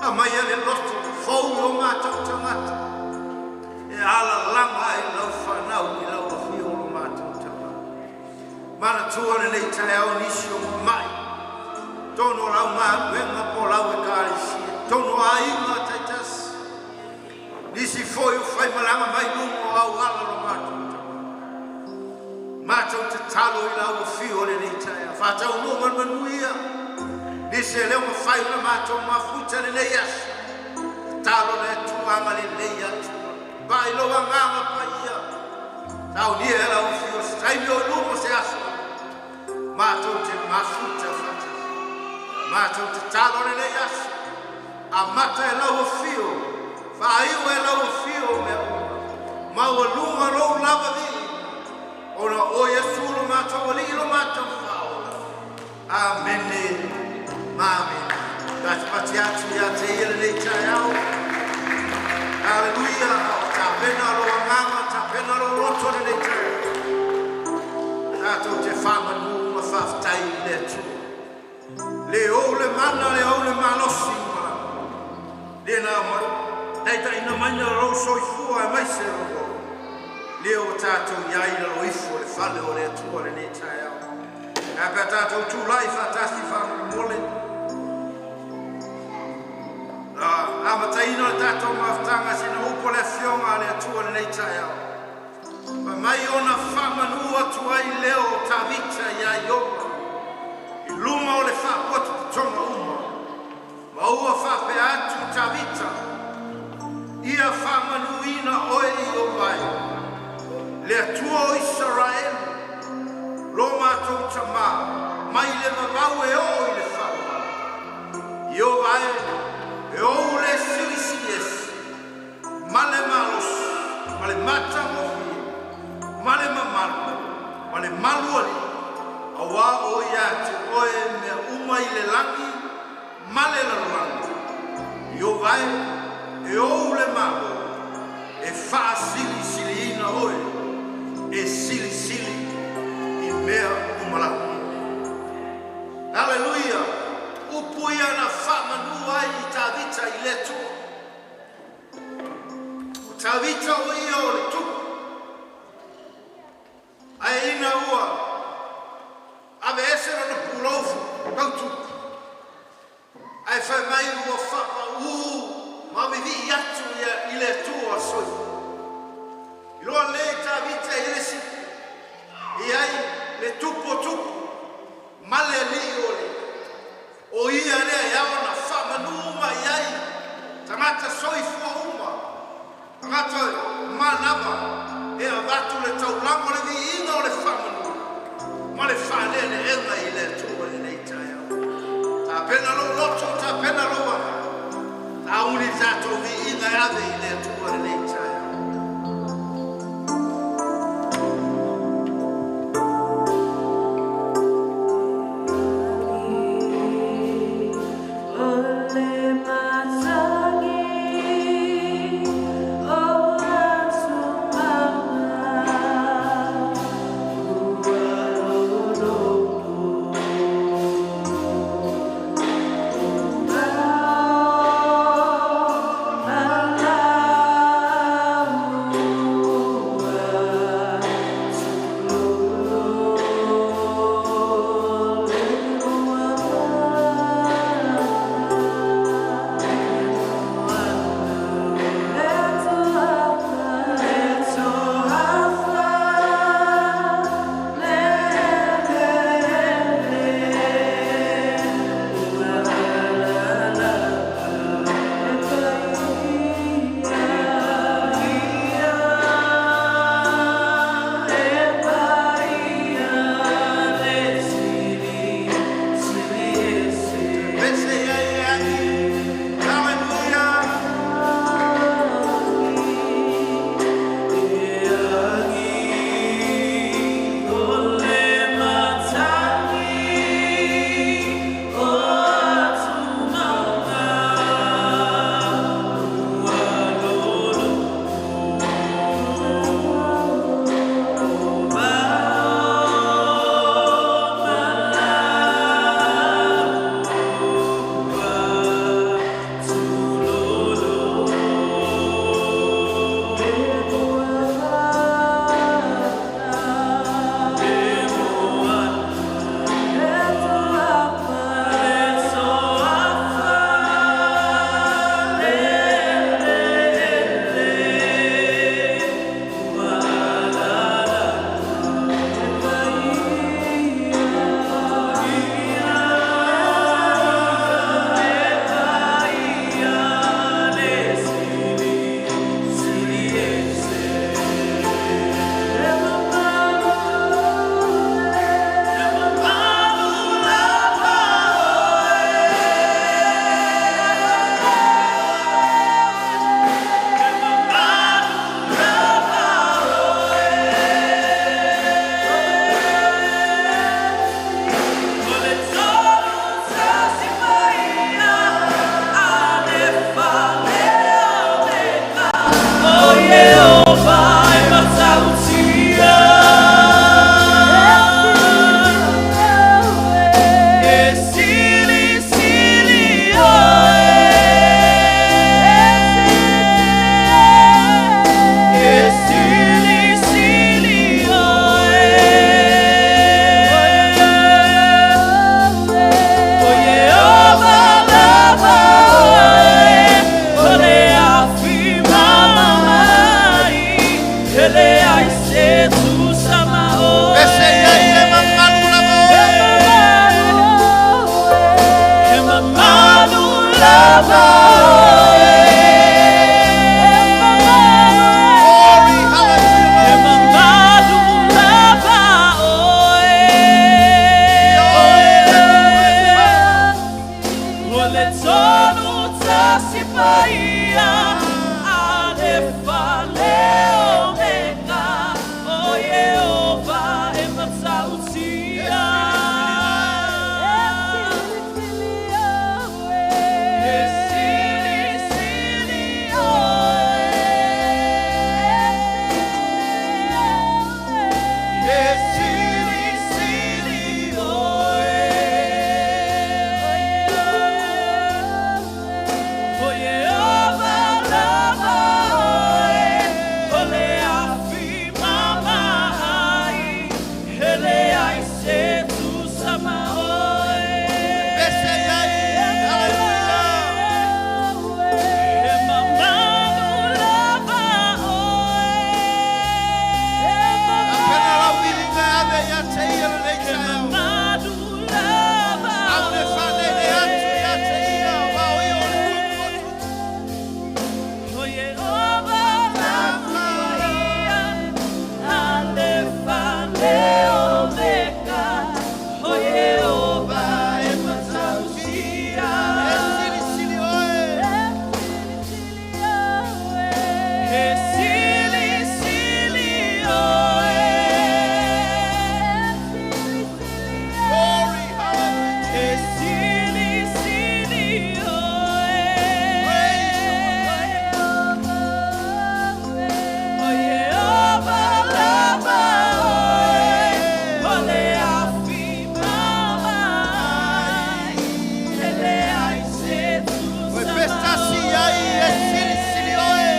Aumaia le loto fou i o matou tagata e alalaga ai lau fanau i lau afio o lo matou Tama. Manatua lenei taeao nisi o mamai, totonu o lau galuega po o lau ekalesia, totonu o aiga taitasi, nisi foi o faimalaga mai luga o auala lo matou Tama. Matou tatalo i lau afio i lenei taeao, faataunuu ma le manuia nisi e le o mafai ona matou mafuta i lenei aso. Tatalo le Atua agalelei atu, vaai lou agaga paia, saunia e lau afio se taimi o i luma o se aso matou te mafuta faatasi. Matou tatalo lenei aso, amata e lau afio, faaiu e lau afio mea uma, maualuga lou lava viiga, ona o Iesu lo matou Alii lo matou Faaola. Amene ma amene. Patipati atu ia te ia lenei taeao. Haleluia. Tapena lo agaga, tapena lo loto lenei taeao. Tatou te faamanu ma faafetai i le Atua. Le ou le mana, le ou le malosi ma le na mai. Taitaiina mai na lou soifua e mai se logo. Le o tatou iai i lalo ifo le fale o le Atua lenei taeao. Ae pe tatou tulai faatasi faamolemole. Amataina o le tatou mafutaga sina upu o le afioga a le Atua lenei taeao. Fai mai ona faamanu atu ai lea o Tavita ia Ioba i luma o le faapotopotoga uma. Ma ua faapea atu Tavita, ia faamanuina oe Ioba e, le Atua o Isaraelu, lo matou tamā, mai le vavau e oo i le faavavau. Ioba e, e ou le silisili ese, ma le malosi, ma le matagofie, ma le mamalu, ma le malualii, auā o ia te oe mea uma i le lagi ma le lalolagi. Ioba e, e ou le Malo, e faasilisiliina oe, e silisili i mea uma lava. Haleluia! Upu ia na faamanu ai i Tavita i le Atua. O Tavita o ia o le tupu, ae ina ua ave ese lona pulou tautupu, ae fai mai ua faapau ma vivii atu ia i le Atua soifua. Iloa le Tavita i le si i ai le tupu o tupu ma le alii o le o ia lea e ao na faamanu uma i ai tagata soifua uma, tagata manava e avatu le taulaga o le viiga o le faamanu ma le faaleeleega i le Atua lenei taeao. Tapena lou loto, tapena lou aga, tauli tatou viiga e ave i le Atua lenei taeao. O le matagi o atumaga ua loloto o Glory, E hallelujah. mamalu lava oe. O le tolu tasi paia Alefa le Omega O Iehova e matautia. E sili sili oe. E sili sili oe. O Iehova lava oe, o le afi mamaai, e leai se tusa ma oe. Pese ai, hallelujah. E mamalu lava oe. Apena lau vilinga ave ia te ia lenei E taeao. mamalu lava Aune whanele atu ia te ia, wao i o le tutu atu. O Iehova lava ia, Alefa le Omega, o Iehova e matautia. E sili sili oe. E sili sili oe. Glory, hallelujah. E sili sili oe. Praise your O Iehova lava oe, o le afi mamai, e leai se Oe tusa pestasi ai e sili sili oe.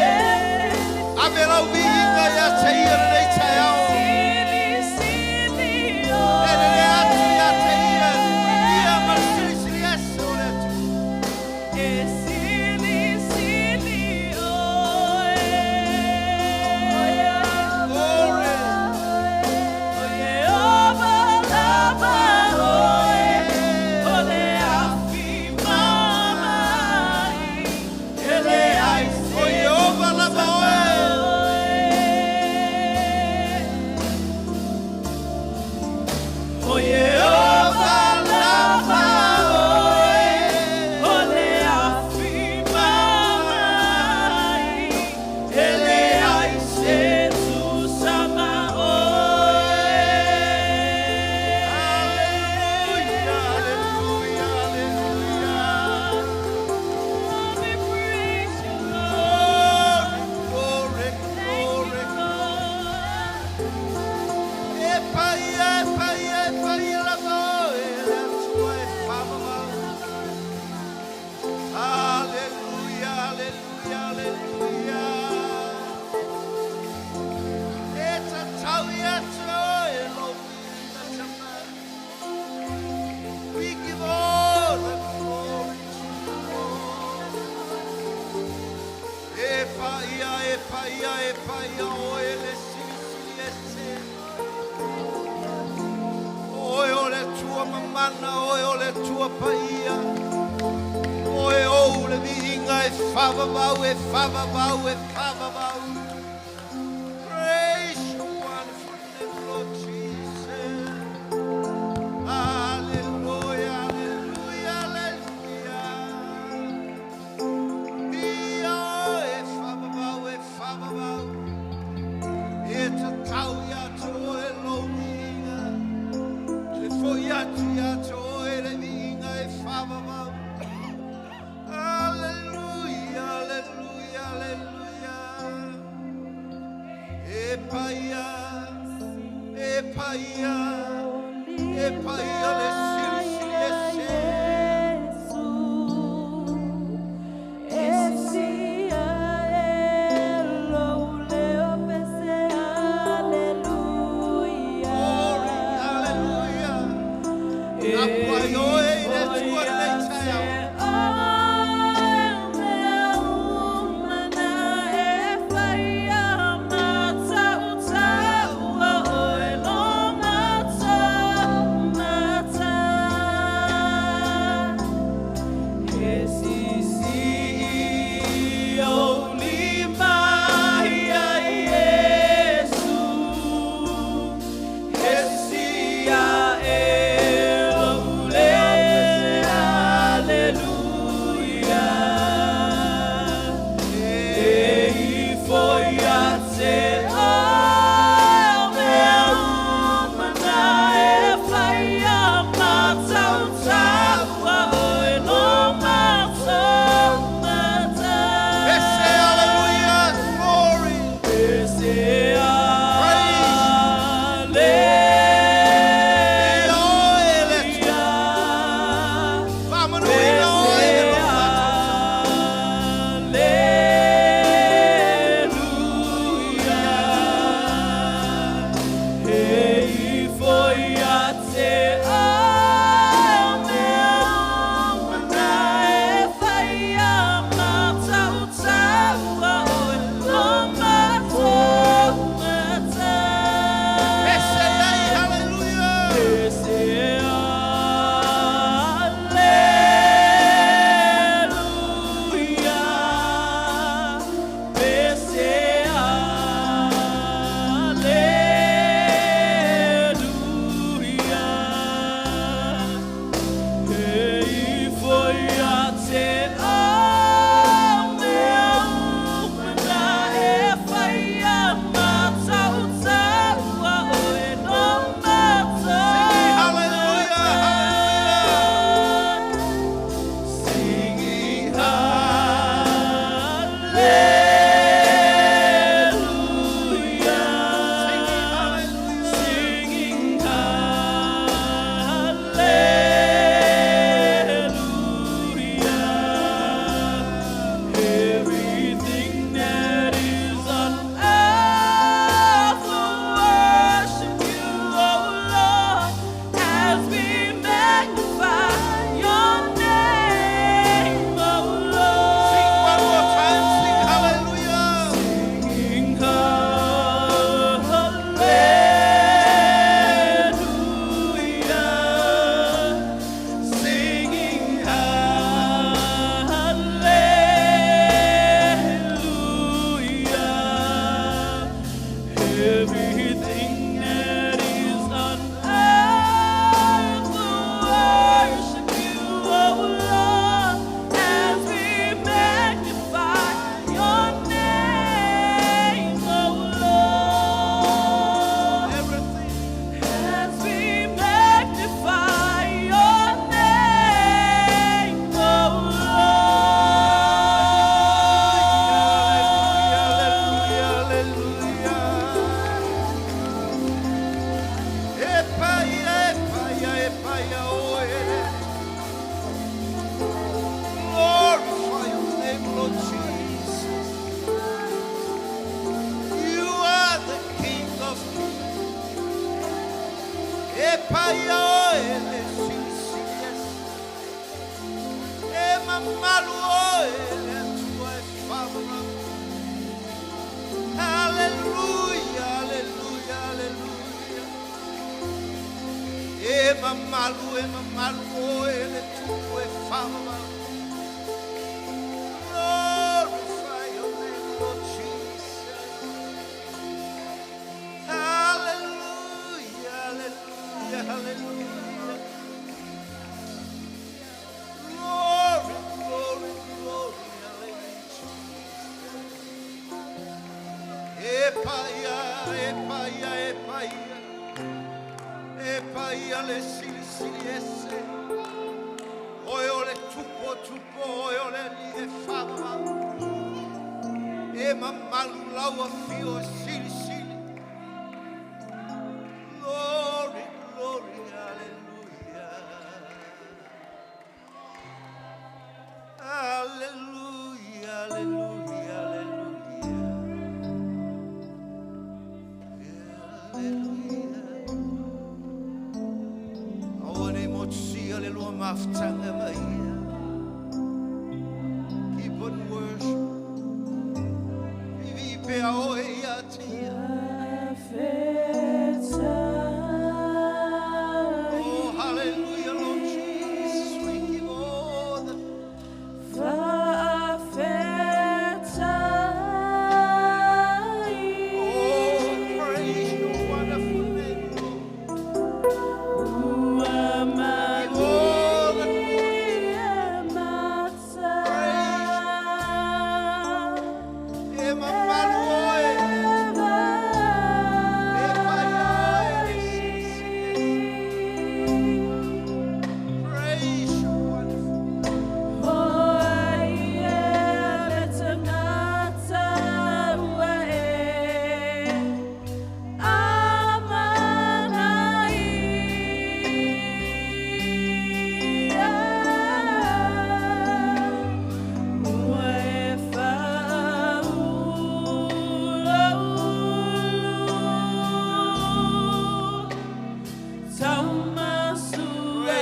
Ave lau viinga ia te ia lenei taeao. Sili sili E lele atu ia te ia, ia ma le oe. sili sili ese o le atu. E sili sili oe. Glory. O Iehova lava oe, o le afi mamai, e leai O se Iehova lava oe. O Iehova lava oe, o le afi mamai, e leai se tusa ma oe. Hallelujah, hallelujah, hallelujah. We praise you, Lord. Glory, Thank glory, you, glory. Lord. E pai, e pai, e pai, lava oe, le atua e whamamau. Hallelujah, hallelujah, hallelujah. E tatau ia te oe, lo viinga tama. We give all the glory to you, Lord. E paia, e paia, e paia, oe le sili sili ese. Oe o le tua mamana, oe o le tua paia. Oe ou le viinga e whavavau, e whavavau, e whavavau. Praise your wonderful name, Lord Jesus. Hallelujah, hallelujah, hallelujah. Ia e whavavau, e whavavau. E tatau ia te oe lou viinga. Le foi atu ia te oe le viinga e whavavau. Hallelujah, hallelujah, hallelujah. E paia, e paia, e paia le sili sili ese. Glory, hallelujah. Apua i oe i le tua lenei taeao. mamalu e mamalu oe le tupu e whaamau. Glorify your name, Lord Jesus. Hallelujah, hallelujah, hallelujah. Glory, glory, glory, hallelujah. E paia, e paia, e paia. E paia le sili sili ese. Oe o le tupo tupo, oe o le li e whaamau. E mamalu lau afio e sili sili. Glory, glory, hallelujah. Hallelujah, hallelujah, hallelujah. Hallelujah. Aua nei motusia le lua mafutaga ma ia. Keep on worship. Vivi pea oe ia te ia. Oh, hallelujah, Lord Jesus. We give all the Oh, praise your wonderful name, Lord. Give all the glory. E mamalu oe. E paia oe le sili sili ese. Praise your wonderful name.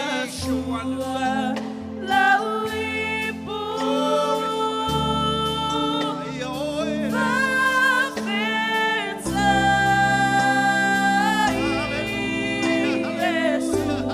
Praise your wonderful Paia oe. Hallelujah, hallelujah, hallelujah.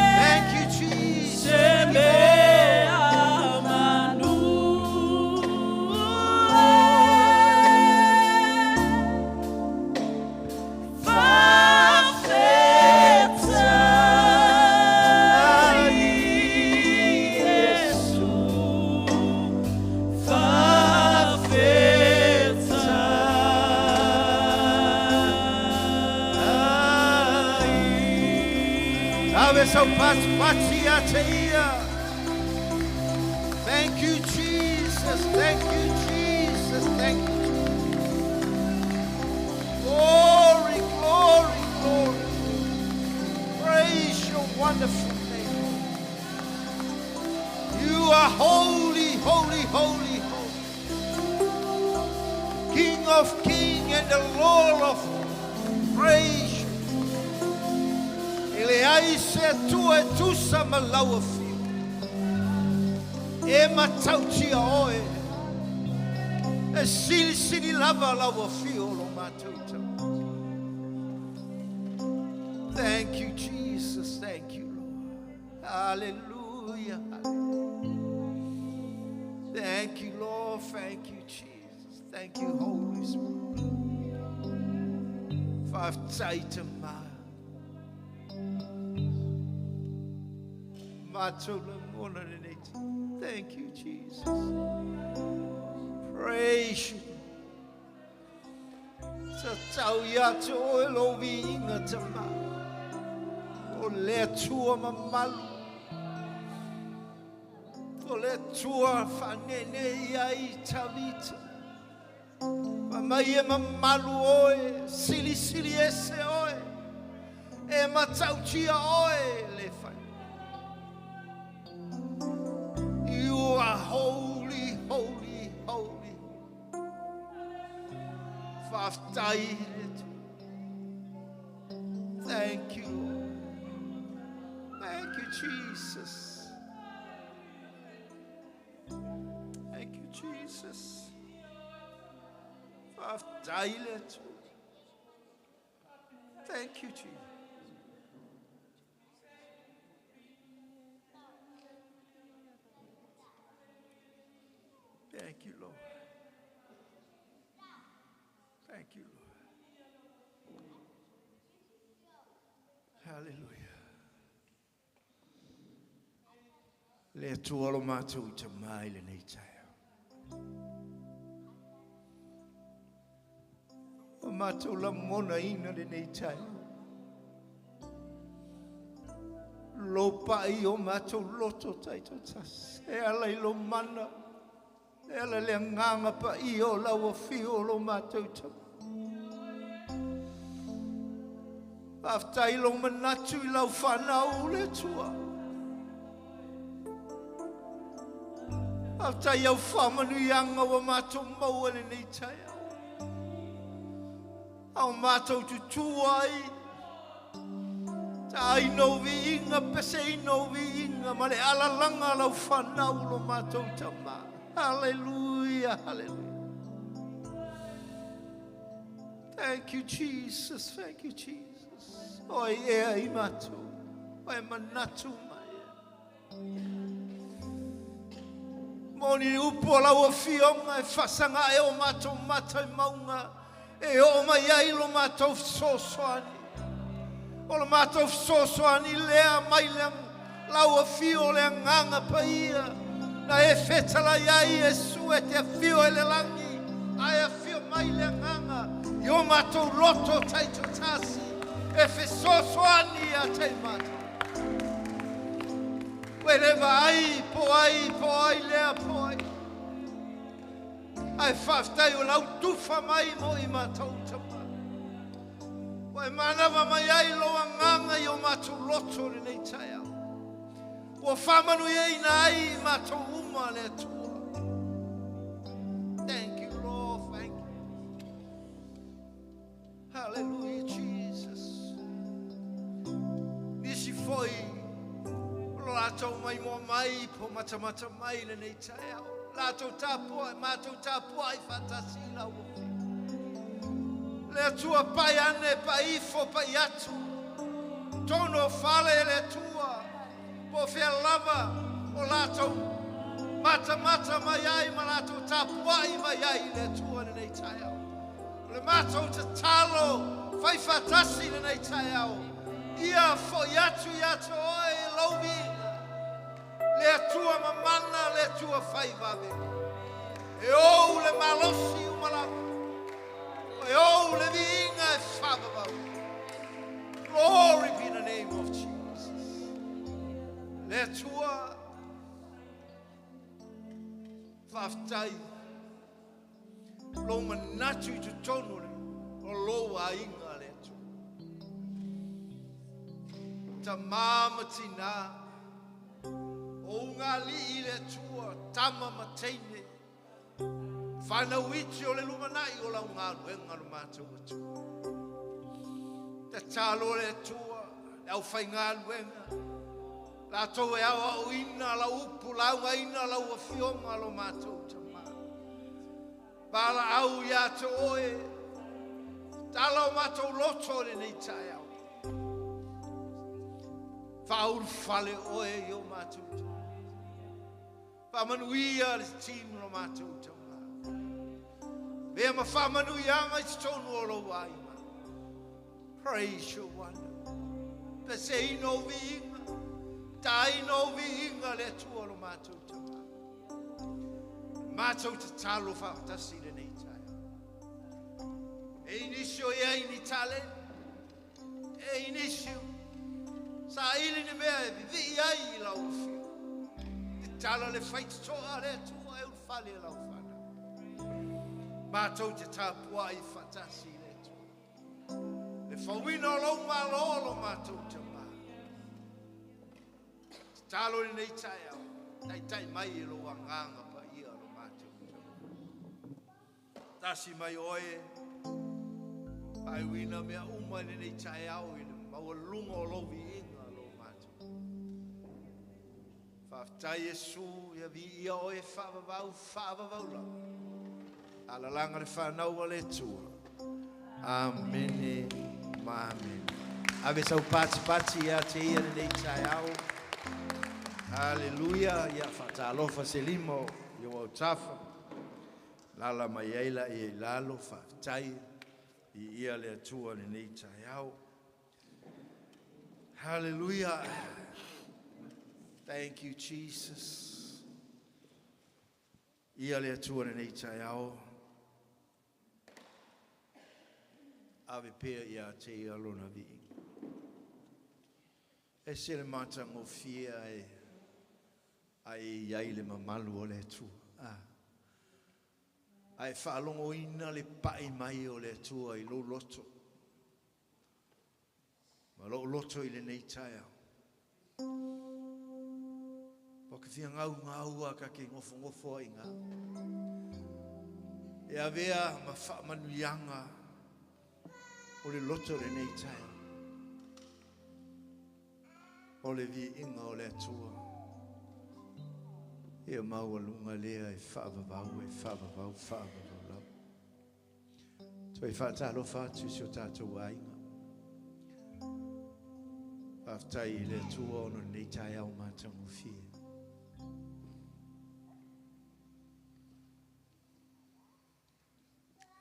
Thank you, Jesus. Give all Ave sau patipati ia te ia. Thank you, Jesus. Thank you, Jesus. Thank you, Jesus. Glory, glory, glory. Praise wonderful name. You are holy, holy, holy, holy. King of kings and the Lord of praise. E leai se Atua e tusa ma lau afio. E matautia oe. E silisili lava lau afio lo matou tau. Thank you, Jesus. Thank you, Lord. Hallelujah. Thank you, Lord. Thank you, Jesus. Thank you, Holy Spirit. Faafetai Tama. Matou lagona lenei. Thank you, Jesus. Praise you. Tatau ia te oe lo viiga Tama. O le Atua mamalu. O le Atua faaneenee ai Tavita. Fa mai e mamalu oe, silisili ese oe, e matautia oe le fai. You are holy, holy, holy. Faafetai le Atua. Thank you, Lord. Thank you, Jesus. Thank you, Jesus. Faafetai le Atua. Thank you, Jesus. Thank you, Lord. Thank you, Lord. Hallelujah. Le Atua lo matou Tama i lenei taeao. O matou lagonaina lenei taeao. Lo pai o matou loto taitoatasi. E ala i lo mana. E ala le agaga paia o lau afio o lo matou Tama. Faafetai lo manatu i lau whanau le Atua. Faafetai au faamanuiaga ua matou maua lenei taeao. Ao matou tutū ai. Taaina o viiga, peseina o viiga, ma le alalaga lau whanau lo matou Tama. Hallelujah, hallelujah. Thank you, Jesus. Thank you, Jesus. Oi ea i matou. Oi manatu mai. Moni upu o lau afioga e faasaga e o matou mata i mauga e oo mai ai lo matou fesoasoani. O le matou fesoasoani lea mai le lau afio o le agaga paia na e fetalai ai Iesu e te afio e le lagi ae afio mai le agaga i o matou loto taitoatasi e fesoasoani ia te matou. Ua le vaai po ai po ai lea po ai. Ae faafetai o lau tufa mai mo i matou Tama. Ua e manava mai ai lo agaga i o matou loto lenei taeao. Ua faamanuiaina ai i matou uma le Atua. Thank you, Lord. Thank you. Hallelujah, Jesus. Nisi foi o latou mai moa mai po matamata mai lenei taeao. Latou tapuai, matou tapuai faatasi i lau afio. Le Atua pai ane, pai ifo, pai atu. Tono o fale le Atua. Po fea lava o latou matamata mai ai ma latou tapuai mai ai le Atua lenei taeao. O le matou tatalo fai faatasi lenei taeao. Ia foi atu ia te oe lou viiga. Le Atua mamana, le Atua fai vave. E ou le malosi uma lava. E ou le viiga e faavavau. Glory be the name of Jesus. Le Atua faafetai lou manatu i totonu o lou aiga le Atua. Tamā ma tinā, o ugāliʻi i le Atua, tama ma teine, fanau iti o le lumanai o lau galuega lo matou Atua. Tatalo le Atua, le aufaigaluega, latou e aoaoina lau upu, laugaina lau afioga lo matou Tamā. Valaau ia te oe, tala o matou loto i lenei taeao. Faaulufale oe i o matou tagata. Faamanuia le team lo matou Tamā. Vea ma faamanuiaga i totonu o lou aiga. Praise your wonder. Peseina o viiga, taina o viiga le Atua lo matou Tamā. Matou tatalo faatasi i lenei taeao. E nisi o i ai ni taleni, e nisi o saili ni mea e vivii ai i lau afio. Te tala le faitotoa le Atua e ulufale e lau fanau. Matou te tapuai faatasi i le Atua. Le fauina o lou malo lo matou Tamā. Tatalo i lenei taeao, taitai mai e lou agaga paia lo matou Tamā. Tasi mai oe, faaiuina mea uma i lenei taeao i le maualuga o lou viiga lo matou. Faafetai Iesu, ia viia oe faavavau, faavavau lava. Alalaga le fanau a le Atua. Amene ma amene. Ave sau patipati ia te ia lenei taeao. Haleluia, ia faatalofa se lima o i ou autafa. Lala mai ai la ia i lalo, faafetai i ia le Atua lenei taeao. Hallelujah. Thank you, Jesus. Ia le Atua lenei taeao. Ave pea ia te ia lona viiga. E se le matagofie ae ae i ai le mamalu o le Atua. Ah. Ae faalogoina le pai mai o le Atua i lou loto. Ma lou loto i lenei taeao. Ua ka fia ngau ngau a ka ke ngofo ngofo ai ngā. E avea ma faamanuiaga o le loto lenei taeao. O le viiga o le Atua. Ia maualuga lea e faavavau, e faavavau, faavavau lava. Toe faatalofa atu i si o tatou aiga. Faafetai i le Atua ona o lenei taeao matagofie.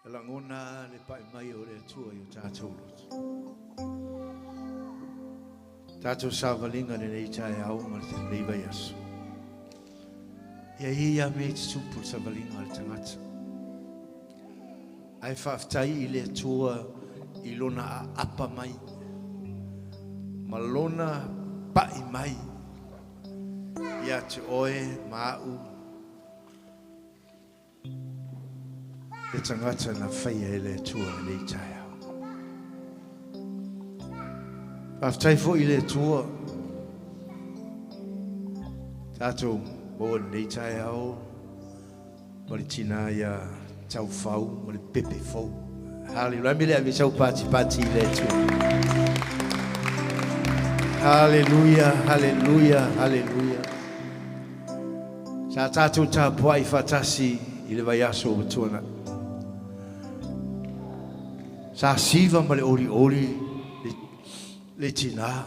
E lagona le pai mai o le Atua i o tatou loto. Tatou savaliga lenei taeao ma lenei vaiaso. Ia ia ia mea i te tupu le savaliga a le tagata. Ae faafetai i le Atua i lona aapa mai ma lona pai mai ia te oe ma au le tagata na faia e le Atua lenei taeao. Faafetai foi i le Atua tatou maua lenei taeao ma le tinā ia Taufau ma le pepe fou. Haleluia. Mele ave sau patipati i le Atua. Haleluia, haleluia, haleluia. Sa tatou tapuai faatasi i le vaiaso ua tuanai. Sa siva ma le olioli le, le tinā.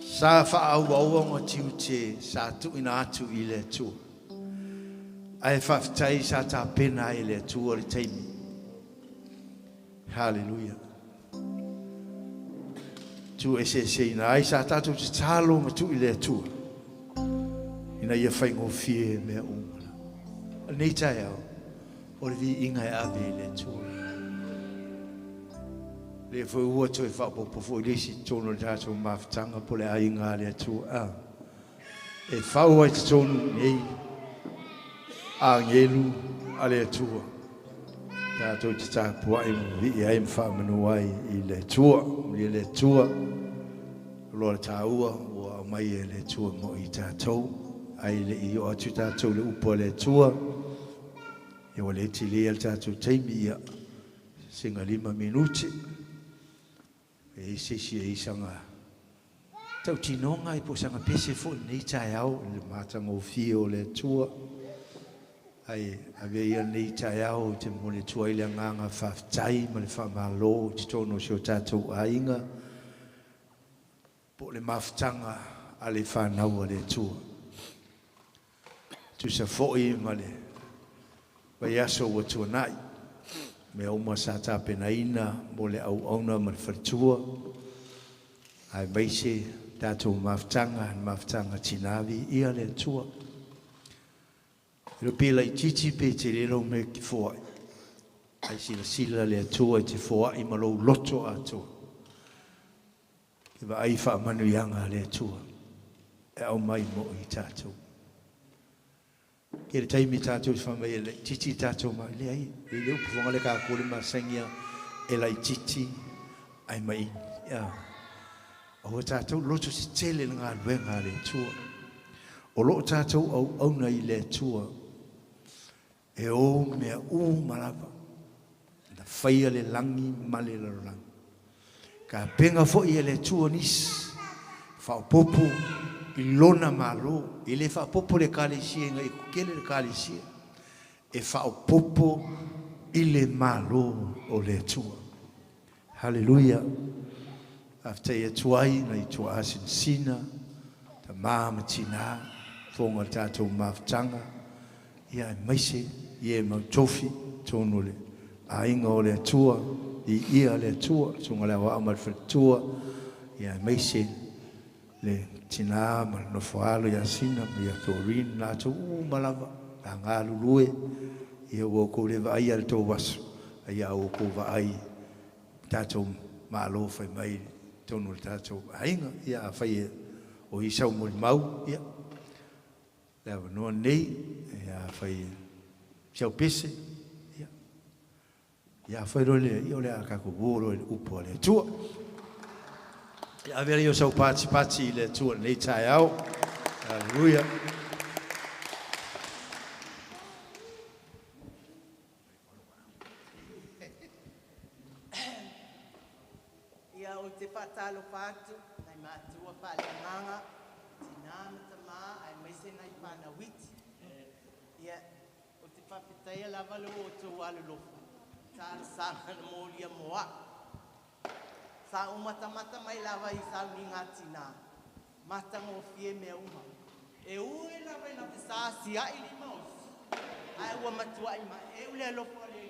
Sa faaauau ona tiute sa tuuina atu i le Atua. Ae faafetai sa tapena ai e le Atua le taimi. Haleluia. Tuueseeseina ai sa tatou tatalo ma tuu i le Atua ina ia faigofie mea uma. O lenei taeao, O le viiga e ave i le Atua. Lea foi ua toe faaopoopo foi le isi i totonu o le tatou mafutaga po o le aiga a le Atua. A, e fau ai totonu nei agelu a le Atua. Tatou te tapuai ma vivii ai ma faamanu ai i le Atua. Manuia le Atua. Loa le tāua ua aumai e le Atua mo i tatou. Ai le i o atu tatou le upu a le Atua. Ia ua le tele le tatou taimi ia singa 5 minuti. E isi isi e isanga tautinoga i po sanga pese fo nei taeao i le matagofie o le Atua. Ai ave ia nei taeao te mo le Atua i le agaga faafetai ma le faamalo i totonu o si o tatou aiga po le mafutaga a le whanau a le Atua. Tusa foi ma le vaiaso ua tuanai mea uma sa tapenaina mo le auauna ma le faletua ae maise tatou mafutaga, mafutaga tinavi ia le Atua. E pila i titi pe te lelo me ki foai. Ai sila sila le Atua i te foai ma lou loto atoa. E vaai faamanuiaga a le Atua e au mai mo i tatou. Ke le taimi tatou i whamai e lai titi tatou mai le ai. E le upu le ka kule masangia e lai titi ai mai. Ia. O tatou loto se tele le ngā luenga le Atua. O loo tatou au auna i le Atua. E o mea u malava. Na whaia le langi ma le lalolagi. Ka penga foi e le Atua nisi. Whaopopo i lona malo. E le whaopopo le kalesia inga i kukele le kalesia. E whaopopo i le malo o le Atua. Hallelujah. After atuai na i tua asinsina, ta maa tina, fonga tātou mafutaga, ia e maise, ia e mautofi, tonu le aiga o le Atua, i ia le Atua, sunga le awa ma le faletua, ia e maise le tina ma le nofoalo ia sina, ia tōrin, lātou malava, la ngā lulue, ia ua kou le vaai a le tō waso, ia ua kou vaai tātou malo whai mai tonu le tātou aiga, ia a whai e o isau mo mau, ia le awanoa nei, ia a whai e siau pese, ia ia a whai role, ia o le a kako wōro e le upo a le Atua. Ia avera i o sau pati pati i le Atua nei taeao. Hallelujah. Ia o te whātalo whātu, nai mātua whāleanganga, tina matama, ai maise nai whānawiti. Ia o te whawhitaia lava lo o tō alolofa, tāra sanga na mōlia moa. Sa umatamata mai lava i sauni ngā tina, matanga o fie mea uma. E ue lava i na te sa sia i lima osi. Ai ua matua i ma e ule alofa le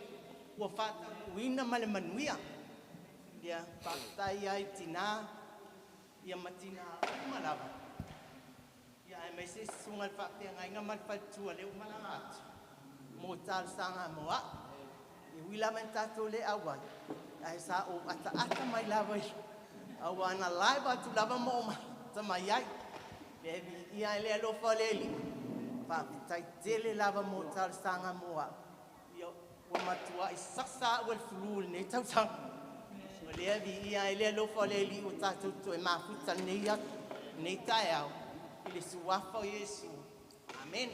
ua whātau uina ma le manuia. Ia whātai ai tina, ia matina uma lava. Ia ai mai se sunga le whapea ngai ngā malfaltua le umalanga atu. Mō tālu sanga moa. I wila men tātou le awai. Ai sa o ata ata mai lava i. Au ana laiva atu lava mo o tamai ai. Le vi ia le alofa le li. Whāpitai tele lava mō tālu sanga moa. Ia ua matua i sasa ua le fulu le nei tautanga. O lea vi ia e le alofa le li o tātou toe mafuta nei atu, nei taeao, i le suafa o Iesu. Amen.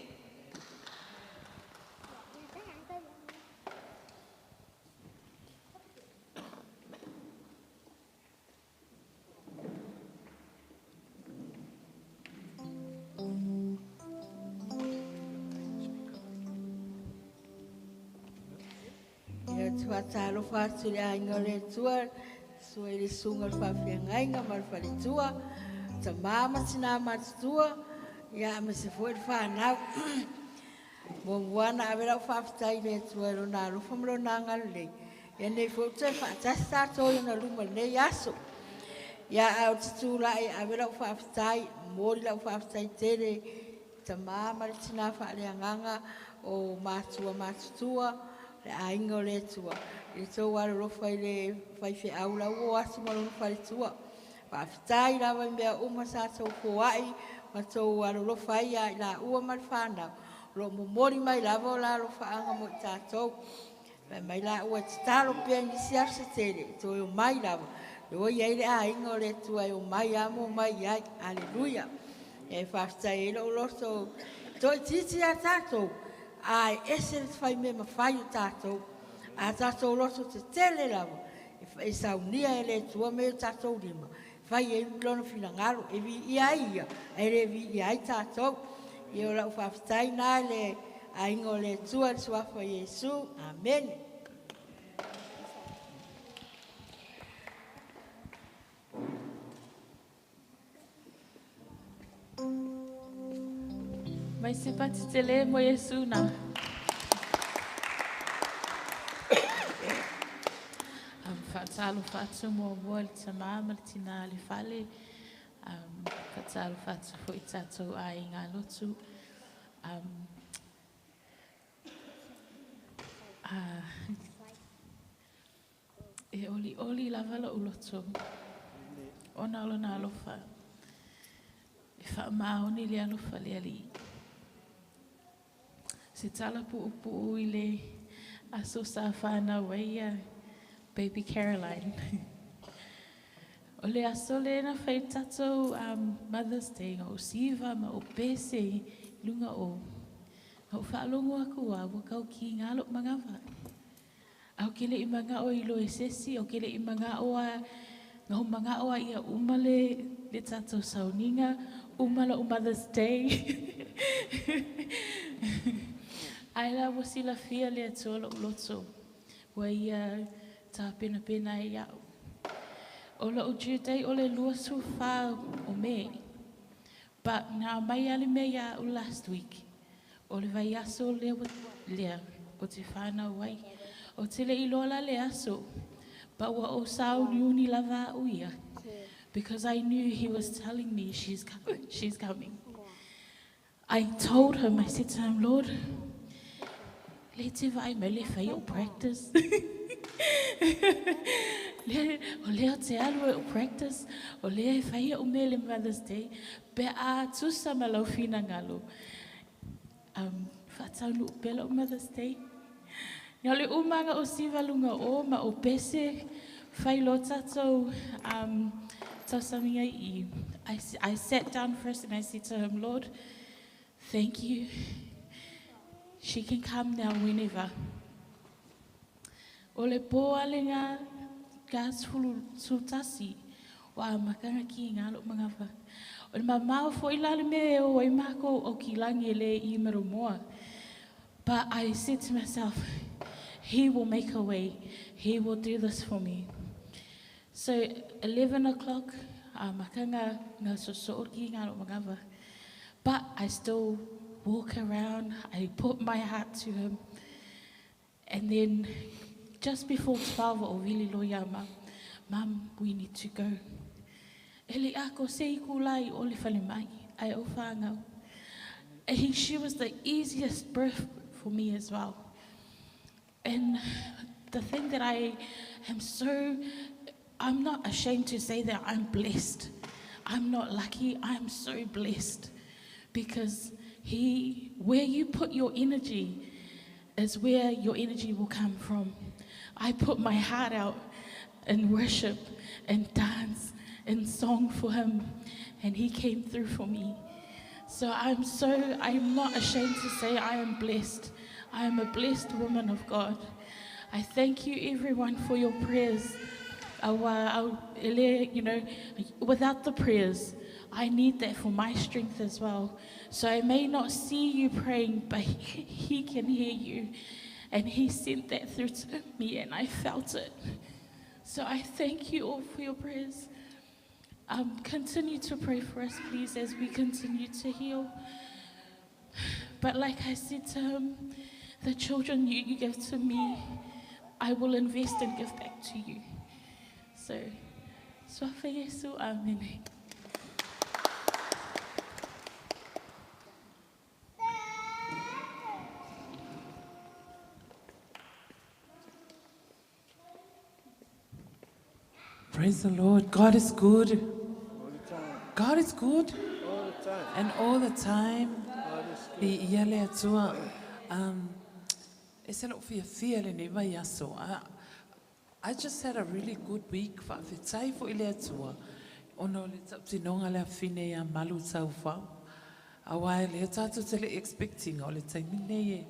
Ia tua talo whātu le ainga le tua, sua i le sunga le whawhiangainga ma le faletua, ta mama tina matutua, ia ma se fo le whanau. Mo muana ave lau whawhitai le tua lo nā alofa ma lo nā ngalo nei. Ia nei fo te whaatasi tātou i na luma nei aso. Ia au te tūlai ave lau whawhitai, mōri lau whawhitai tere, ta mama le tina whaaleanganga o mātua matutua, le ainga o le Atua. I le tō alolofa i le whaiwhe au lau o asu ma lona faletua. Whawhitai lava i mea uma sa tau koai ma tō alolofa ia i la ua ma le whanau. Lo momori mai lava o la alofa anga mo i tātou. Mai mai la ua te talo pea i nisi aso se tele, tō e o mai lava. E ua iai le aiga o le Atua e omai lava ma omai ai. Aleluia. E faafetai ai lou loto toaitiiti ia tatou, ae ese le faimea mafai o tatou. A tatou loto tetele lava, e saunia e le Atua mea i o tatou lima, fai ai lona finagalo, e viia ai ia, ae le viia ai tatou. Ia o lau faafetai lena i le aiga o le Atua i le suafa o Iesu. Amene. Mai se pati tele mo Iesu na. Faatalofa atu muamua i le tamā ma le tinā i le fale. Faatalofa atu foi i tatou aiga lotu. E olioli lava lou loto ona o lona alofa. E faamaoni le alofa le Alii. Se tala puupuu i le aso sa whānau ai ia Baby Caroline. O le aso le na whai tatou Mother's Day o siva ma o pese i lunga o. Ngau whaalongo aku a ua kau ki ngā lo mangawa. Au ke le i manga o i lo e sesi, au ke le i manga o a, ngau manga o a ia umale le tatou sauninga, umala o Mother's Day. Ai la ua silafia le Atua lou loto, ua ia tā pena pena ai au. O lou due date o le 24 o Me. But nā mai ale mea ia au last week. O le vai aso lea lea o te whānau ai. O te le iloa la le aso. But ua o sauniuni lava au ia. Because I knew he was telling me she's coming. She's coming. I told him, I said to him, Lord, le te vai mai le whai o practice. Le, o lea te alu e o practice, o lea e whai o mele Mother's Day, pe a tusa ma lau whina ngalo. Whātau nu pela o Mother's Day. Nga le umanga o siva lunga o ma o pese, whai lo tātou tausaminga i. I sat down first and I said to him, Lord, thank you. She can come now whenever. O le pō ale ngā gās fulu tūtasi, wa makanga ki ngā lo mangawa. O le mamao fo i lale me o ai mako o ki langi le i moa. But I said to myself, he will make a way. He will do this for me. So 11 o'clock, makanga ngā soso ki ngā lo mangawa. But I still walk around. I put my heart to him. And then just before 12 o vili lo ia ma, Mum, we need to go. Ele ako se i kulai o le whale mai, ai o whāngau. She was the easiest birth for me as well. And the thing that I am so, I'm not ashamed to say that I'm blessed. I'm not lucky, I'm so blessed. Because where you put your energy is where your energy will come from. I put my heart out in worship and dance and song for him, and he came through for me. So I'm not ashamed to say I am blessed. I am a blessed woman of God. I thank you everyone for your prayers. Without the prayers, I need that for my strength as well. So I may not see you praying, but he can hear you. And he sent that through to me, and I felt it. So I thank you all for your prayers. Continue to pray for us, please, as we continue to heal. But like I said to him, the children you give to me, I will invest and give back to you. So, swafa Yesu, amen. Praise the Lord. God is good. All the time. God is good. All the time. And all the time. God is good. I ia le atua. E se lou fia fia le nei vai aso. I just had a really good week. Faafetai foʻi i le Atua ona o le tautinoga le afine ia Malu Taufao. Auā e lea tatou te le i expect ina o le taimi lenei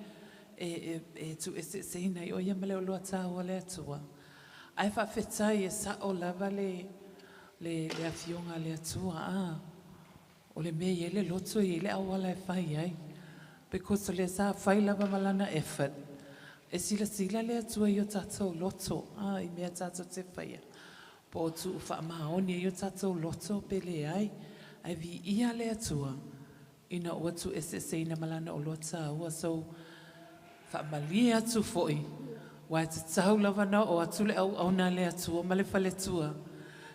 e e e e tuueseeseina ai o ia ma le oloa taua a le Atua. Ae faafetai e sao lava le le le Afioga a le Atua a. O le mea e i ai le loto e i ai le auala e fai ai. Because o lea sa fai lava ma lana effort. E silasila le Atua i o tatou loto, a, i mea tatou te faia, po o tuu faamaoni ai o tatou loto pe leai. Ae viia le Atua ina ua tuueseeseina ma Lana oloa taua. So, faamalie atu foi, aua e tatau lava ona oo atu le auauna a le Atua ma le faletua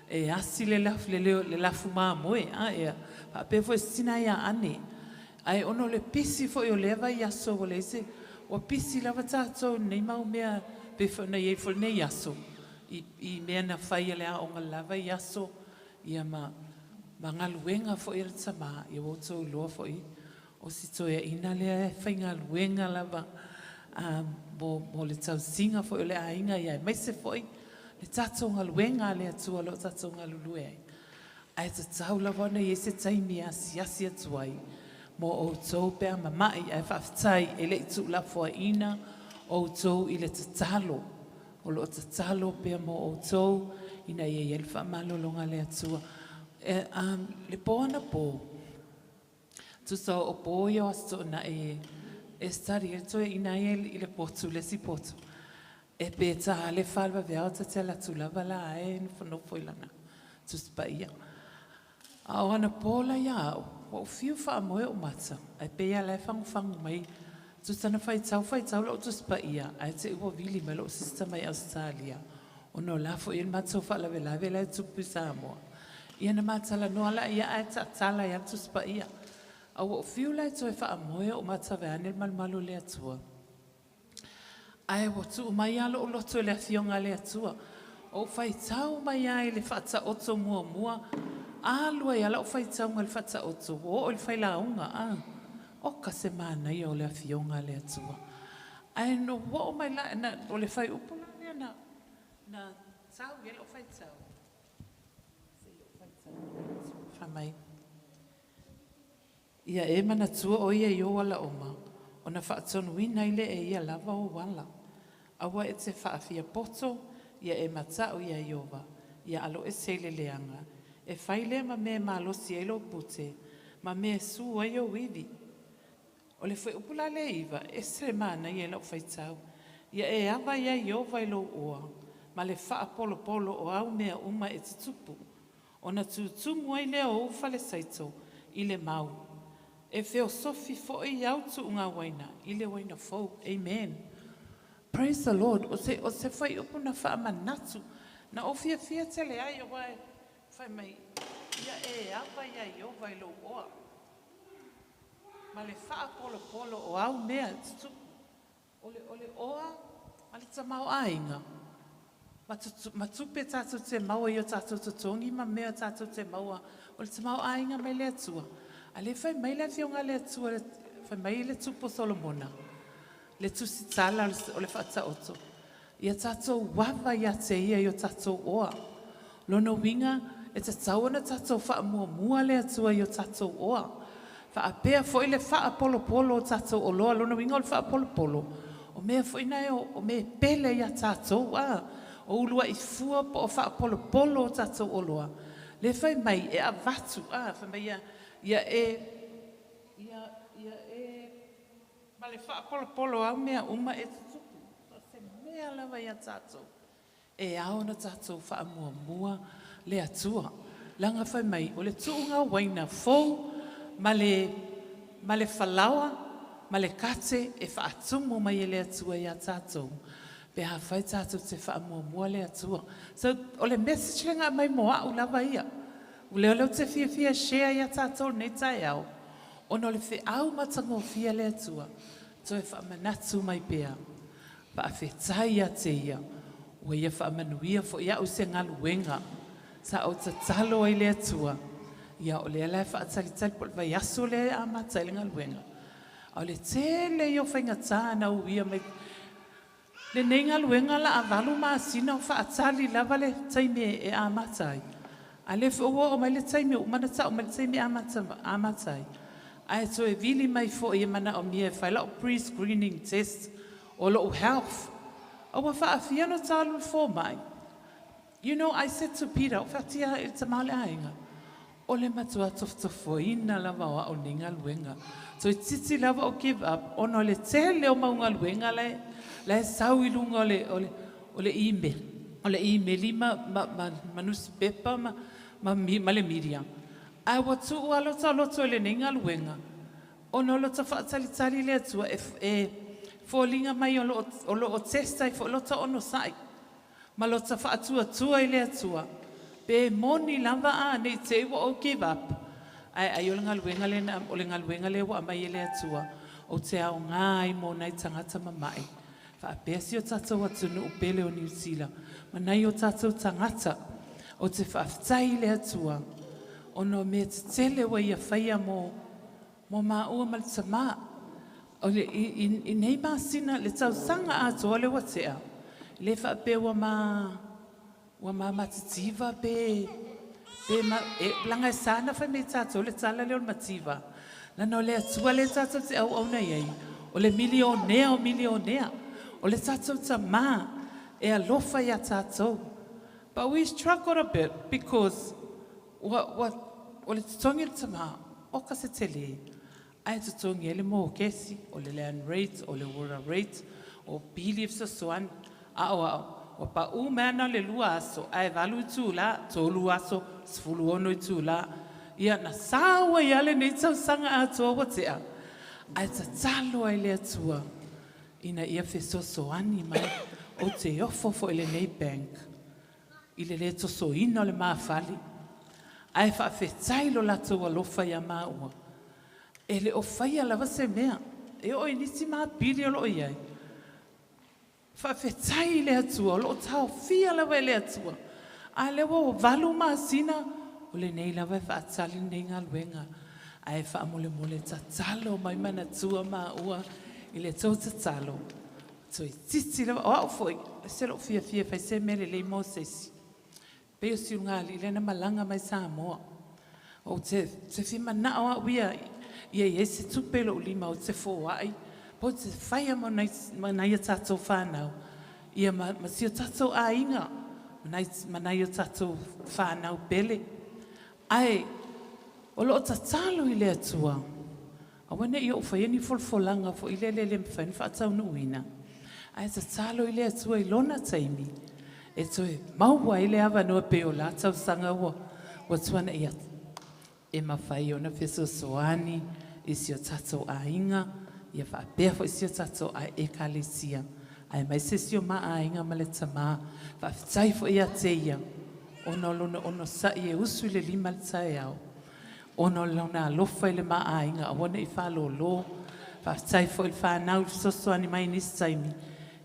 e asi le le lafu mamoe, a ia faapea foi si tina ia Ane. Ae ona o le pisi foi o lea vaiaso ua leai se, ua pisi lava tatou i lenei mau mea pei foi ona i ai foi lenei aso i mea na fai a le aoga i le la vaiaso, ia ma galuega foi a le tama, ia ua outou iloa foi o si toeaina lea e faigaluega lava mo le tausiga foi o le aiga, aemaise foi le tatou galuega a le Atua o lo o tatou galulue ai. Ae tatau lava ona i ai se taimi e asiasi atu ai mo outou pe a mama'i, ae faafetai e le i tuulafoaiina outou i le tatalo. O lo o tatalo pea mo outou ina ia i ai le faamalologa a le Atua. Le po anapo, tusa o po ia o Aso Toonai e study ai le toeaina ia i le potu, le isi potu, e pe ta lava le 4 o le vaveao ta te alu atu lava la e nofonofo i lana Tusi Paia. A o anapo la ia au, ua ou fiu e faamoe ou mata, ae pei lava o la e fagufagu mai. Tusa na faitau faitau lau Tusi Paia, ae te i ua vili mai lou sister mai Ausetalia, ona o la foi e i ai le matou faalavelave la e tupu i Samoa. Ia na ma talanoa laia ae taatala ai lava le Tusi Paia. A ua ou fiu la e toe faamoe ou mata vaeane le malumalu o le Atua, ae ua tuu mai lava lou loto i le Afioga a le Atua. Ou faitau mai lava i le Faataoto muamua, alu ai lava lau faitauga i le Faataoto ua oo i le Failauga. A, oka se manaia o le Afioga a le Atua. Ae na ou oo mai la, na, o le fuaiupu la lea na, na tau i ai lau faitau, se i ou faitau atu, fai mai, Ia e manatua o ia i ou ala uma, ona faatonuina ai lea e ia lava ou ala. Aua e te faafia poto, ia e mata'u iā Ieova, ia aloese i le leaga. E fai lea ma mea e malosi ai lou pute, ma mea e su ai ou ivi. O le fuaiupu la lea e 9, e ese le manaia i lau faitau. Ia e ava iā Ieova i lou oa, ma le faapolopolo o au mea uma e tutupu, ona tutumu ai lea o ou falesaito i le mau, e feosofi foi au tuuga uaina i le uaina fou. Amen. Praise the Lord. O se, o se fuaiupu na faamanatu, na ou fiafia tele ai, aua e fai mai, ia e ava iā Ieova i lou oa, ma le faapolopolo o au mea e tutupu. O le, o le oa ma le tamaoaiga, ma, ma tupe tatou te maua i o tatou totogi ma mea tatou te maua, o le tamaoaiga mai le Atua. A lea fai mai le Afioga a le Atua, fai mai le Tupu o Solomona, le Tusi Tala o le Faataoto, ia tatou ava ia te ia i o tatou oa. Lona uiga, e tatau ona tatou faamuamua le Atua i o tatou oa. Faapea foi le faapolopolo o tatou oloa. Lona uiga o le faapolopolo, o mea foi na o mea e pele ia tatou, a, o uluai fua po o faapolopolo o tatou oloa. Lea fai mai e avatu, a, fai mai ia, ia e, ia, ia e, ma le faapolopolo o au mea uma e tutupu. So o se mea lava ia tatou, e ao ona tatou faamuamua le Atua. Leaga fai mai, o le tuuga o uaina fou ma le, ma le falaoa ma le kate e faatumu mai e le Atua ia tatou, pe afai tatou te faamuamua le Atua. So, o le message lea na aumai mo au lava ia. O lea ou te fiafia e share ia tatou i lenei taeao, ona o le feau matagofie a le Atua, toe faamanatu mai pea. Faafetai ia te ia, ua ia faamanuia foi au i se galuega sa ou tatalo ai i le Atua. Ia o lea la e faatalitali po o le vaiaso lea e amata ai le galuega. A o le tele ia o faigata na uia mai. Lenei galuega la a 8 masina o faatali lava le taimi e amata ai. A le foi ua oo mai le taimi ua uma ona tau mai le taimi e amata ai, ae toe vili mai foi e manaomia e fai lau pre-screening test o lou health. A ua faafia ona ta alu i le fomai. You know, I said to Peter, o fatia i le tama o le aiga, o le matua tofotofoina lava o au nei galuega. Toeitiiti lava o give up, ona o le tele o mau galuega la e sau i luga o le email, o le email ma nusipepa ma le media. Ae ua tuu alo taloto i lenei galuega, ona o lo ta faatalitali le Atua e foliga mai o lo o test ai foi lota onosai, ma lota faatuatua i le Atua, pe moni lava a nei te i ua ou give up. Ae ai o le galuega lena, o le galuega lea ua aumai e le Atua, ou te aoga ai mo nai tagata mama'i. Faapea si o tatou atunuu pele o Niu Sila, ma nai o tatou tagata, ou te faafetai i le Atua, ona o mea tetele ua ia faia mo maua ma le tamā. O le, i nei masina, le tausaga atoa le ua tea, le faapea ua ma matitiva pe ma, e, laga e sa na fai mai tatou le tala lea o le mativa. Lana o le Atua le tatou te auauna i ai, o le milionea o milionea, o le tatou tamā e alofa iā tatou. But we struggled a bit because ua, o le totogi le tamā, o ka se tele. Ae totogi ai le mokesi, o le land rate, o le water rate, o pili e fesoasoani. A o ao, ua pau mai ana le 2 aso, ae 8 itulā, 3 aso, 16 itulā. Ia na sau ai lava lenei tausaga atoa ua tea. Ae tatalo ai le Atua, ina ia fesoasoani mai. Ou te ofo foi i lenei bank, i le lē tosoina o le mafali. Ae faafetai lo latou alofa iā maua. E le o faia lava se mea, e oo i nisi mapili o loo i ai. Faafetai i le Atua, o loo taofia lava e le Atua. A lea ua 8 masina, o lenei lava e faatali lenei galuega. Ae faamolemole tatalo mai manatua maua i le tou tatalo. Toeitiiti lava, o au foi, se lou fiafia e fai se mea lelei mo se isi. Pei o si ulugalii lea na malaga mai Samoa. Ou te fia manao au ia, ia i ai se tupe i lou lima ou te foai, po te faia mo nai a tatou whānau. Ia ma si o tatou aiga, ma nai o tatou whānau pele. Ae, o loo tatalo i le Atua, aua ne i ou faia ni folafolaga foi le le le mafai ona faataunuuina. Ae tatalo i le Atua i lona taimi, e toe maua ai le avanoa pe o la tausaga ua tuana'i atu. E mafai ona fesoasoani i si o tatou aiga, ia faapea foi si o tatou ekalesia. Aemaise si o ma aiga ma le tamā. Faafetai foi ia te ia, ona o lona onosa'i e usu i le 5 le taeao. Ona o lona alofa i le ma aiga, aua ne i faalōlō. Faafetai foi i le whānau i le fesoasoani mai nisi taimi.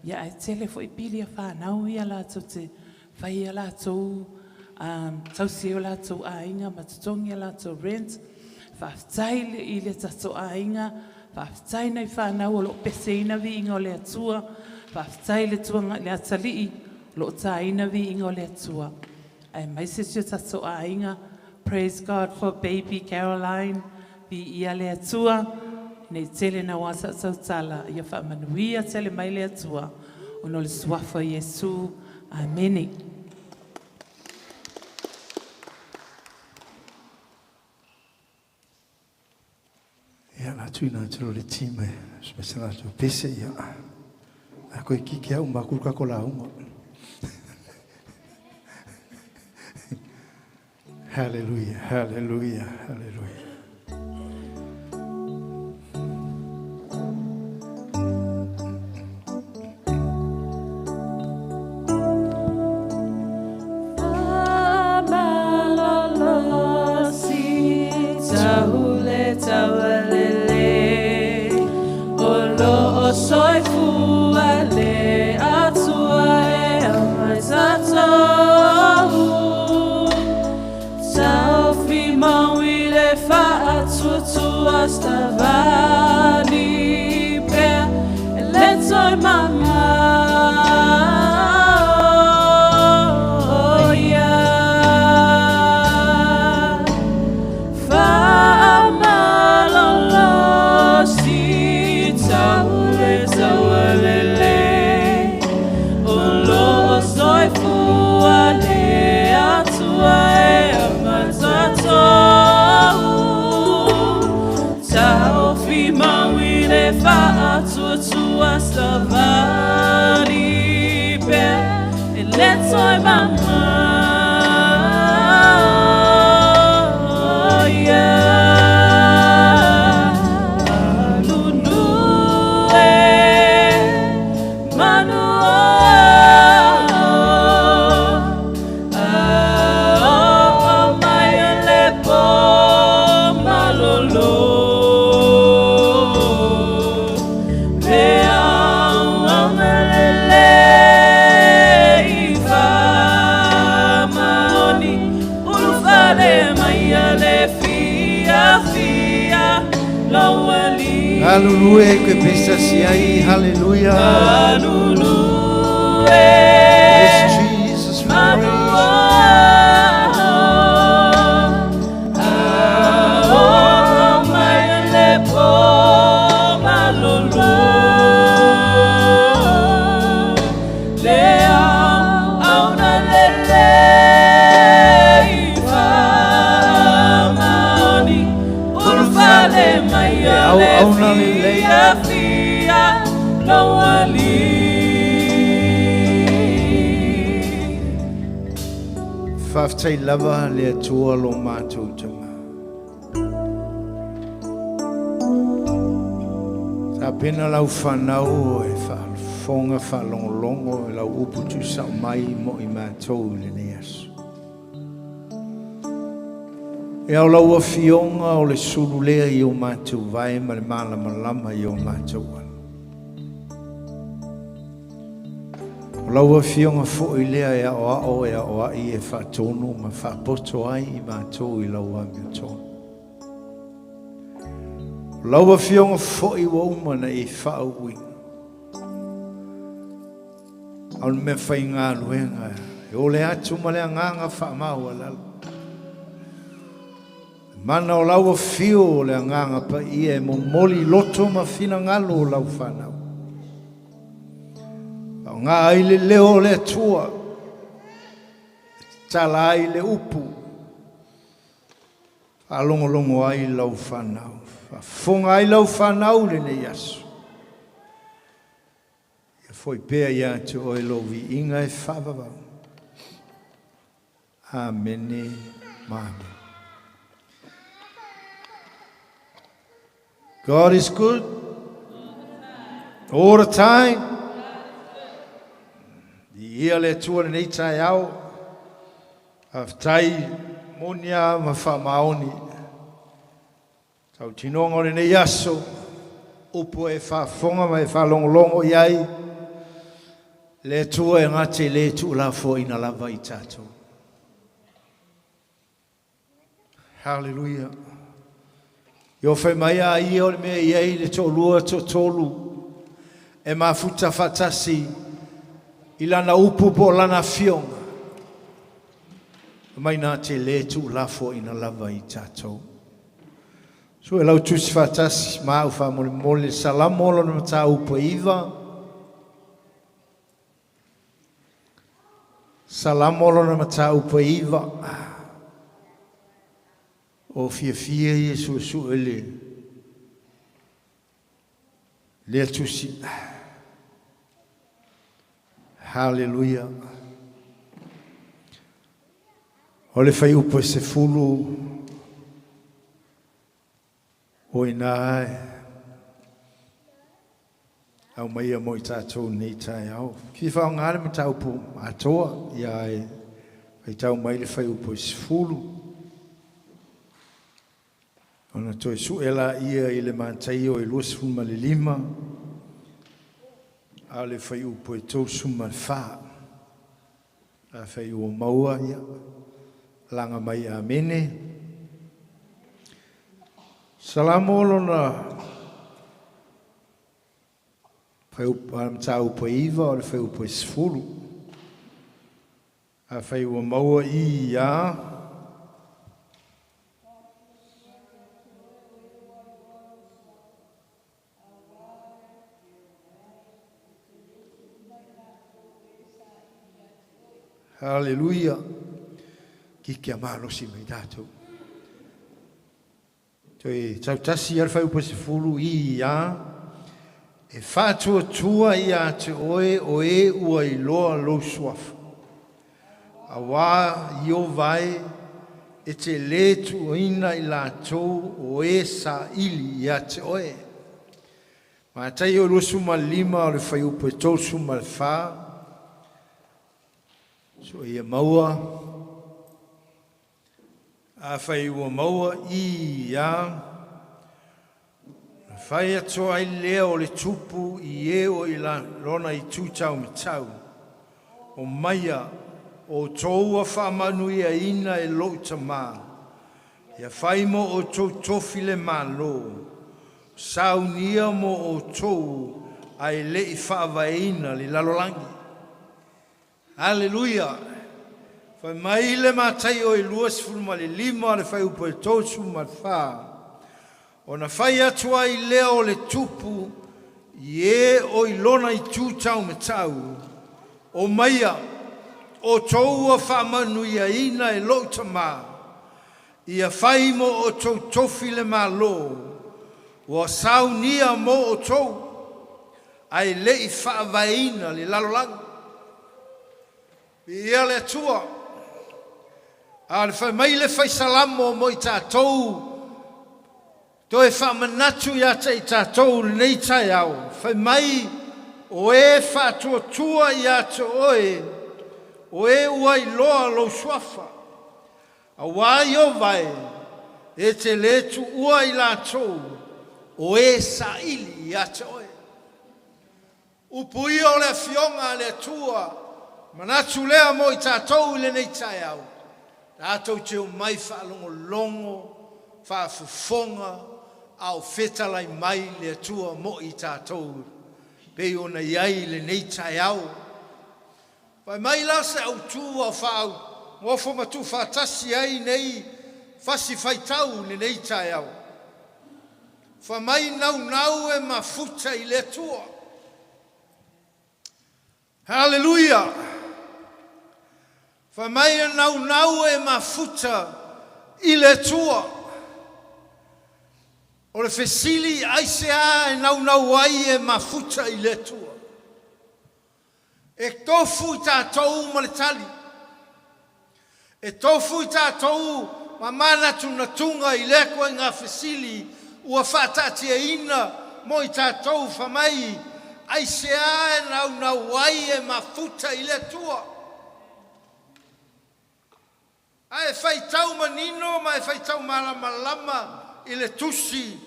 Ia ae tele foi pili a whānau ia latou te fai a latou tausi ai o latou aiga ma totogi a latou rent. Faafetai i le tatou aiga, faafetai nai whānau o loo peseina viiga o le Atua, faafetai le tuanga le atalii o loo tāina viiga o le Atua. Aemaise si o tatou aiga, praise God for baby Caroline, viia le Atua, nei tele na wā sa tautala, ia faamanuia tele mai le Atua, ona o le suafa o Iesu. Amene. Ia la tuina atu lo le team e se la tu pese ia. A koe kiki au makuru ka ko la unga. Hallelujah, hallelujah, hallelujah. Malolosi, tahule tawalele, o lo o soifua le Atua e aumai tatou. Taofi mau i le faatuatua savali pea, e le toe mamao. Savali pea e le toe mamao ia. Alulu e manu o a o mai o le po malolo. Le au au na lelei faamaoni, ulufale mai a le fiafia lou alii. Galulue ke pesa si ai, hallelujah. Galulue Yes, Jesus, we manu praise. o a o mai le po malolo. Le au au na lelei faamaoni, ulufale mai a Au le au na lelei. fiafia lou alii. Faafetai lava le Atua lo matou tama. Tapena lau whanau e whaafonga whaalongolongo e lau upu tu sao mai mo i mātou i lenei aso. E au lau afioga o le sulu lea i o mātou vae ma le malamalama i o mātou ala. O lau afioga foi lea e ao ao e ao ai e whaatonu ma whaapoto ai i mātou i lau amiotonu. O lau afioga foi ua uma na e whaauina. Au le mea whaingaluenga e o le atu ma le anganga whaamau lalo. Mana o lau afio o le anganga pa ia e momoli loto ma finagalo o lau whanau. Au ngā ai le leo o le Atua, tala ai le upu, whaalongolongo ai lau whanau, whaafonga ai lau whanau le nei aso. Ia foi pea ia te oe lo viiga e whaavavau. Amene ma amen. God is good all the time. I ia le Atua lenei taeao, faafetai monia ma faamaoni. Tautinoga o lenei aso, upu e faafofoga ma e faalogologo i ai, le Atua e gate le tuulafoaina lava i tatou. Hallelujah. Io fai mai a ia o le mea i ai le toalua toatolu e mafuta faatasi i lana upu po o lana afioga. Mai nā te le tuulafoaina lava i tatou. So e lau tusi faatasi ma au faamolemole Salamo lona mataupu e 9. Salamo lona mataupu e 9. O fiafia ia suesue le lea tusi. Hallelujah. O le whaiupu e 10 o ina e au mai a mo i tātou nei taeao. Ki whaonga le mataupu atoa ia e whai tau mai le whaiupu e 10. Ona toe sue la ia i le mātai o e 25 a le whaiupu e 34. A whai ua maua ia langa mai amene. Salamo lona whaiupu e 9 o le whaiupu e 10. A whai ua maua i ia. Hallelujah. Ki kia malosi mai tātou. Toe tautasi a le whaiupu e 10 i ia. E faatuatua iā te oe o e ua iloa lou suafa. Auā Ieova e, e te lē tuuina i latou o e saili iā te oe. Mataio 25 o le fuaiupu e 34, So ia maua, afai ua maua i ia, na fai atu ai lea o le tupu i e o i lona itu taumatau, o maia, outou ua faamanuiaina e lou Tamā, ia fai mo outou tofi le Malo, saunia mo outou ae le'i faavaeina le lalolagi. Aleluia! Fai mai le Mataio e 25 le fuaiupu e 34, ona fai atu ai lea o le tupu i e o i lona itu taumatau, o maia, outou ua faamanuiaina e lou Tamā, ia fai mo outou tofi le Malo, ua saunia mo outou, ae le'i faavaeina le lalolagi. Viia le Atua! A o le fai mai le fai Salamo mo i tatou, toe faamanatu iā te i tatou i lenei taeao, fai mai, O e faatuatua iā te oe, o e ua iloa lou suafa. Auā Ieova e, e te lē tuua i latou o e saili iā te oe. Upu ia o le Afioga a le Atua, manatu lea mo i tatou i lenei taeao, tatou te omai faalogologo, faafofoga, a o fetalai mai le Atua mo i tatou pei ona i ai i lenei taeao. Fai mai la se autū a o faaugofo ma tuufaatasi ai nei fasi faitau i lenei taeao. Fai mai naunau e mafuta i le Atua. Haleluia! Fai mai e naunau e mafuta i le Atua. O le fesili, aisea e naunau ai e mafuta i le Atua? E tofu i tatou ma le tali. E tofu i tatou ma manatunatuga i lea koiga fesili ua faataatiaina mo i tatou fa mai aisea e naunau ai e mafuta i le Atua. A e faitau manino ma e faitau malamalama i le tusi,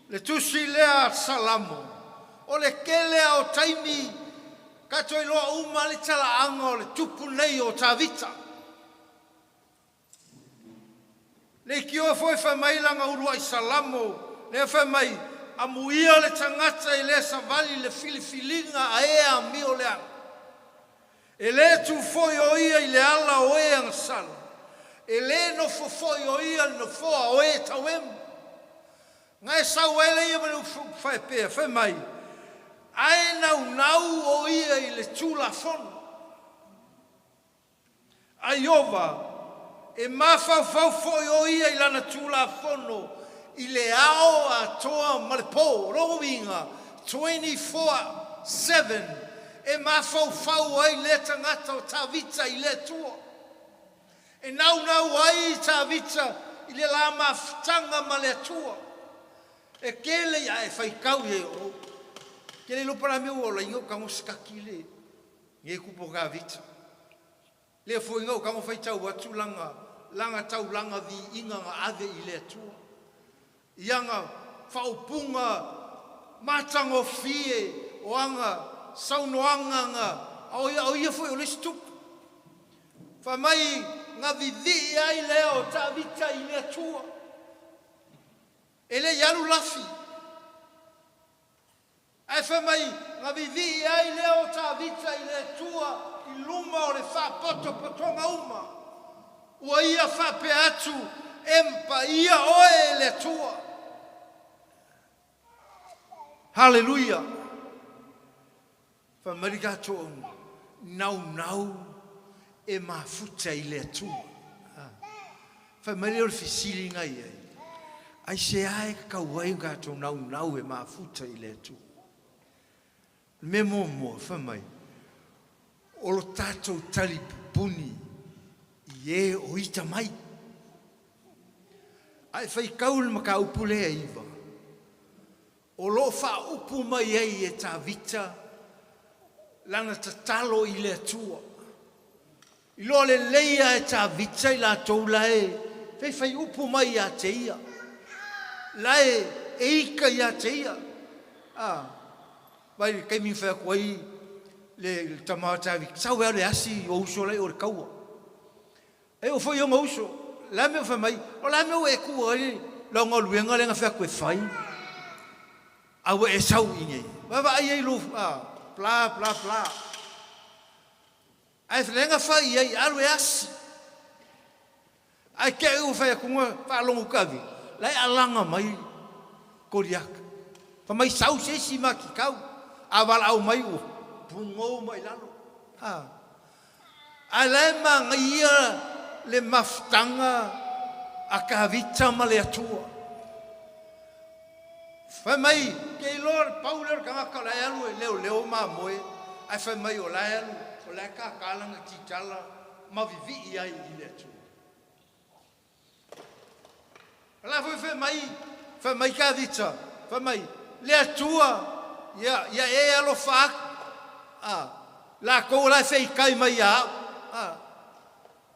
le tusi lea a Salamo, o le tele a o taimi ka toe iloa uma le talaaga o le tupu nei o Tavita. Leitioa foi fai mai lana uluai Salamo lea fai mai, Amuia le tagata e le savali le filifiliga a e amio leaga. E lē tu foi o ia i le ala o e agasala, e lē nofo foi o ia i le nofoa o e tauemu. Na e sau ai le ia ma le upu faepea, fai mai, Ae naunau o ia i le Tulafono a Ieova, e mafaufau foi o ia i lana Tulafono i le ao atoa ma le po. O lona uiga, 24/7 e mafaufau ai lea tagata o Tavita i le Atua. E naunau ai Tavita i le la mafutaga ma le Atua. E tele ia e faitau i ai o tele iloa pa la mea ua olaina o tago sikaki le nge kupu o Tavita. Lea foi na ou tago faitau atu lana, lana taulaga viiga na ave i le Atua, i ana faaupuga matagofie o ana saunoaga na, a o ia, o ia foi o le isi tupu. Fai mai na vivii ai lea o Tavita i le Atua. E le i alu lafi. Ae fai mai, na vivii ai lea o Tavita i le Atua i luma o le faapotopotoga uma. Ua ia faapea atu, E paia oe e le Atua. Haleluia! Fai mai le tatou naunau e mafuta i le Atua. Fai mai lea o le fesili na i ai, aisea e tatau ai ona tatou naunau e mafuta i le Atua? Le mea muamua, fai mai, o lo tatou talipupuni i e o ita mai. Ae faitau le mataupu lea e 9, o lo o faaupu mai ai e Tavita lana tatalo i le Atua. I loa lelei a e Tavita i latou la e faifai upu mai ia te ia, la e e ika ia te ia. Vai le taimi na fai atu ai le tama o Tavita, sau e alu e asi o uso la i o le taua. E oo foi i ona uso, o le a le mea ua fai mai, o le a le mea ua e tuua ai lau galuega lea na fai atu e fai, a ua e sau i inei. Vaavaai ai lou, bla bla bla. Ae lea na fai i ai, alu e asi. Ae te i ua fai atu na faalogo Tavita, la e alaga mai Koliata. Fai mai sau se isi matikau, a valaau mai ua pugou mai lalo. Ae la e manaia le mafutaga a Tavita ma le Atua. Fai mai, ke iloa le pau lea o le tagata o la e alu e leoleo mamoe, ae fai mai o la e alu, o la e kākā lana titala ma vivii ai i le Atua. O la foi fai mai, fai mai Tavita, fai mai, le Atua, ia, ia e alofa aku, latou o la e feitai mai ia au.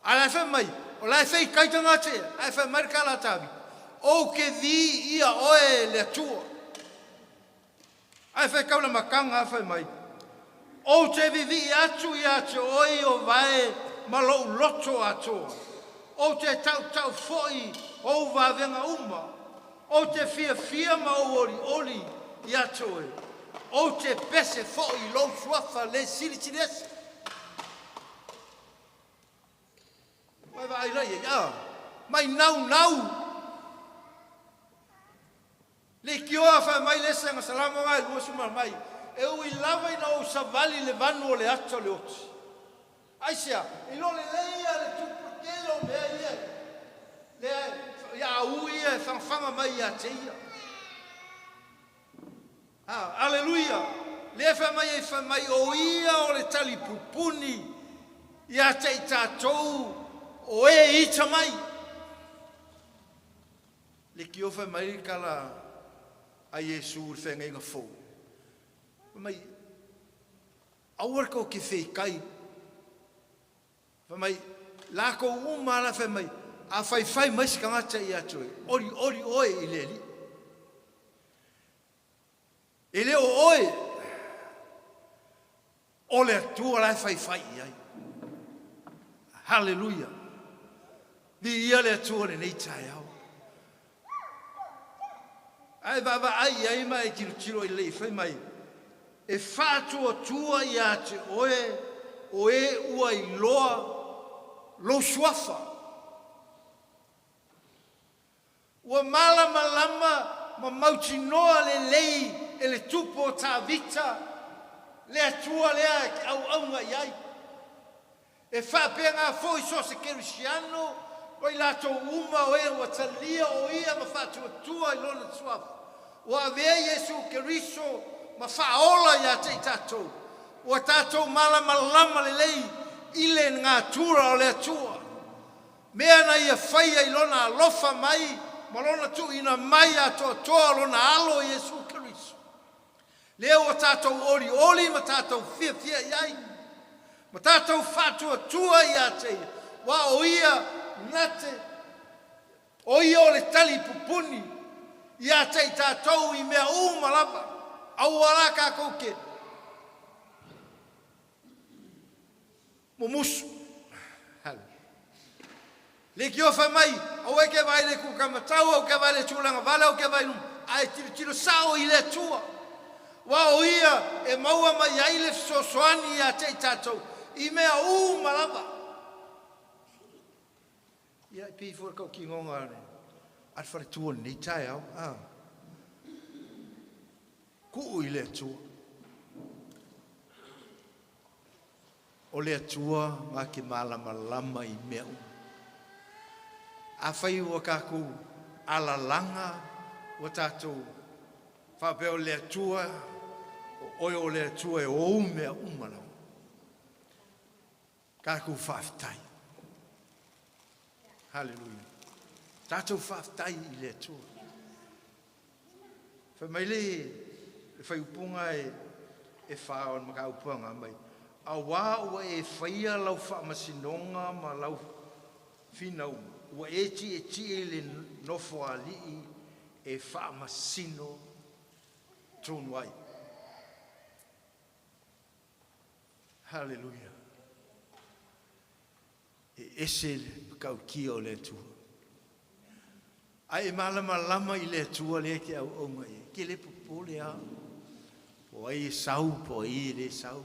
A la e fai mai, o la e feitai tagata ia, ae fai mai le tala a Tavita, Ou te viia oe le Atua. Ae faitau le amataga, fai mai, Ou te vivii atu ia te oe o vae ma lou loto atoa. Ou te tautau foi ou vavega uma. Ou te fiafia ma ou olioli ia te oe. Ou te pese foi i lou suafa le silisili ese. Mai vaai la i ai, a, mai naunau. Leitioa fai mai le ese na Salamo ga e 20 mai, e ui lava ina ou savali le vanu o le ata o le oti. Aisea, i lo lelei ia le tupu tele o mea ia, lea ia au ia e fagafaga mai ia te ia. Aleluia! Lea fai mai ai, fai mai o ia o le talipupuni ia te i tatou o e ita mai. Le kio fai mai le tala a Iesu i le feagaiga fou. Fai mai, aua le tou te feitai. Fai mai, latou uma la fai mai, a faifai mai se tagata ia te oe, olioli oe i le Alii. E le o oe, o le Atua la e faifai i ai. Haleluia. Viia le Atua lenei taeao. Ae vaavaai i ai ma e tilotilo i lelei, fai mai, e faatuatua ia te oe o e ua iloa lou suafa. Ua malamalama ma mautinoa lelei e le tupu o Tavita le Atua lea e te auauna i ai. E faapena foi so o se kerisiano o i latou uma o e ua talia o ia ma faatuatua i lona suafa. Ua avea Iesu Keriso ma faaola ia te i tatou. Ua tatou malamalama lelei i le natura o le Atua. Mea na ia faia i lona alofa mai ma lona tuuina mai atoatoa o lona alo Iesu Keriso. Lea ua tatou olioli ma tatou fiafia i ai, ma tatou faatuatua ia te ia, aua o ia na te, o ia o le talipupuni ia te i tatou i mea uma lava, aua la tatou te mumusu. Le ki o fai mai, aua e ke vaai le kuka matau, au ke vaai le tulaga vale, au ke vaai luma, ae tilotilo sao i le Atua. Aua o ia e maua mai ai le fesoasoani ia te i tatou i mea uma lava. Ia, e pei foi o le tautinoga a le faletua i lenei taeao. Tuu i le Atua. O le Atua na te malamalama i mea uma. Afai ua tatou alalaga, ua tatou faapea o le Atua O oe o le Atua e ou mea uma lava. Tatou faafetai. Haleluia. Tatou faafetai i le Atua. Fai mai le faiupuga e, e wha o le makaupuanga mai. Auā ua e faia lau faamasinoga ma lau finauga, ua e tietie i le nofoalii e faamasino tonu ai. Haleluia. E ese le matautia o le Atua. Ae e malamalama i le Atua lea e te auauna i ai. E te le popole lava, po o ai e sau, po o ai e le sau.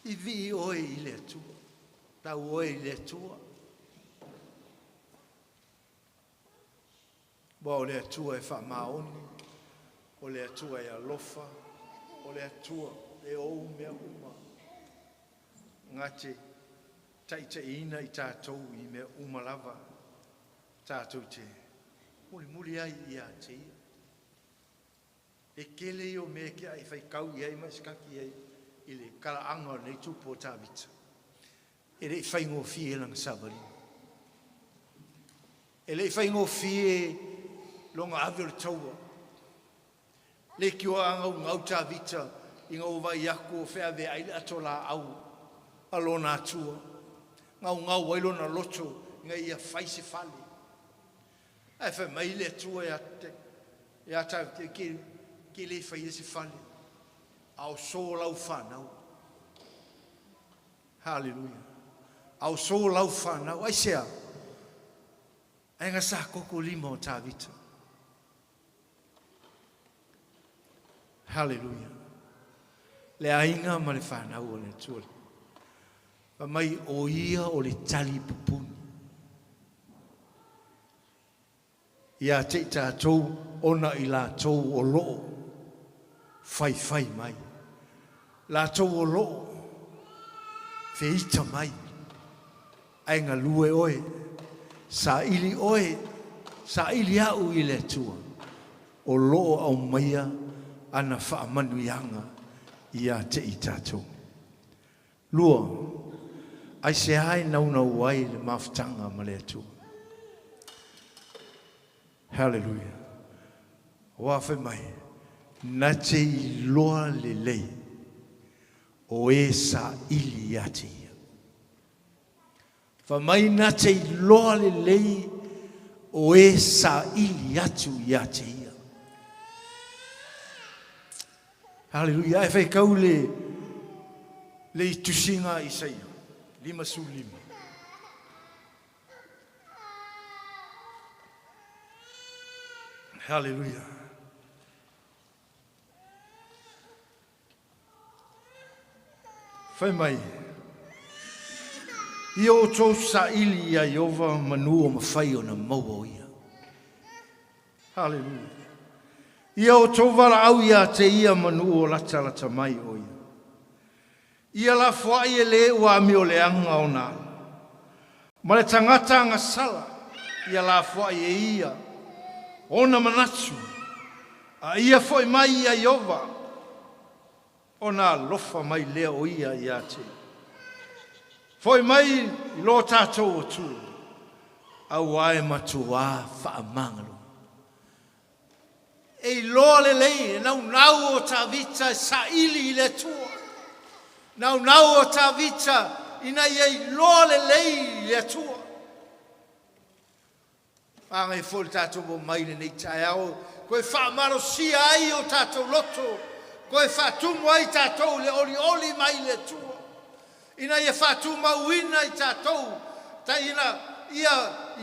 I vii oe i le Atua. Tau oe i le Atua. Aua o le Atua e faamaoni, o le Atua e alofa, o le Atua e ou mea uma. Na te taitaiina i tatou i mea uma lava tatou te mulimuli ai ia te ia. E tele ia o mea e te faitau i ai ma e sikati i ai i le talaaga o lenei tupu o Tavita. E le i faigofie lana savaliga. E le i faigofie lona ave o le taua. Leitioa a gaugau Tavita ina ua vaai atu o feaveai le ato laau a lona atua. Gaugau ai lona loto ina ia fai se fale. Ae fai mai le Atua ia Tavita, e te le faia se fale, a o so lau fanau. Haleluia. A o so lau fanau. Aisea? Ae na sa koko lima o Tavita. Haleluia. Le aiga ma le fanau o le Atua. Fai mai o ia o le tali pupuni. Ia te i tatou ona i latou o loo faifai mai. Latou o loo feita mai. Ae galue oe, saili oe, saili a'u i le Atua, o lo o aumaia ana faamanuiaga ia te i tatou. Lua, aisea e naunau ai le mafutaga ma le Atua? Haleluia! Aua fai mai, na te iloa lelei o e saili ia te ia. Fai mai na te iloa lelei o e saili atu ia te ia. Haleluia. Ae faitau le le i tusiga a Isaia 55. Haleluia. Fai mai, Ia outou saili iā Ieova manu o mafai ona maua o ia. Haleluia. Ia outou valaau iā te ia manu o latalata mai o ia. Ia lafoai e le ua amioleaga ona ala. Ma le tagata agasala, ia lafoai e ia ona manatu, a ia foi mai iā Ieova, ona alofa mai lea o ia iā te. Foi mai i lo tatou Atua, auā e matuā faamagalo. E iloa lelei e naunau o Tavita e saili i le Atua. Naunau o Tavita ina ia iloa lelei i le Atua. Magai foi le tatou omai i lenei taeao, toe faamalosia ai o tatou loto, toe faatumu ai tatou i le olioli mai le Atua, ina ia faatumauina i tatou, ta ina ia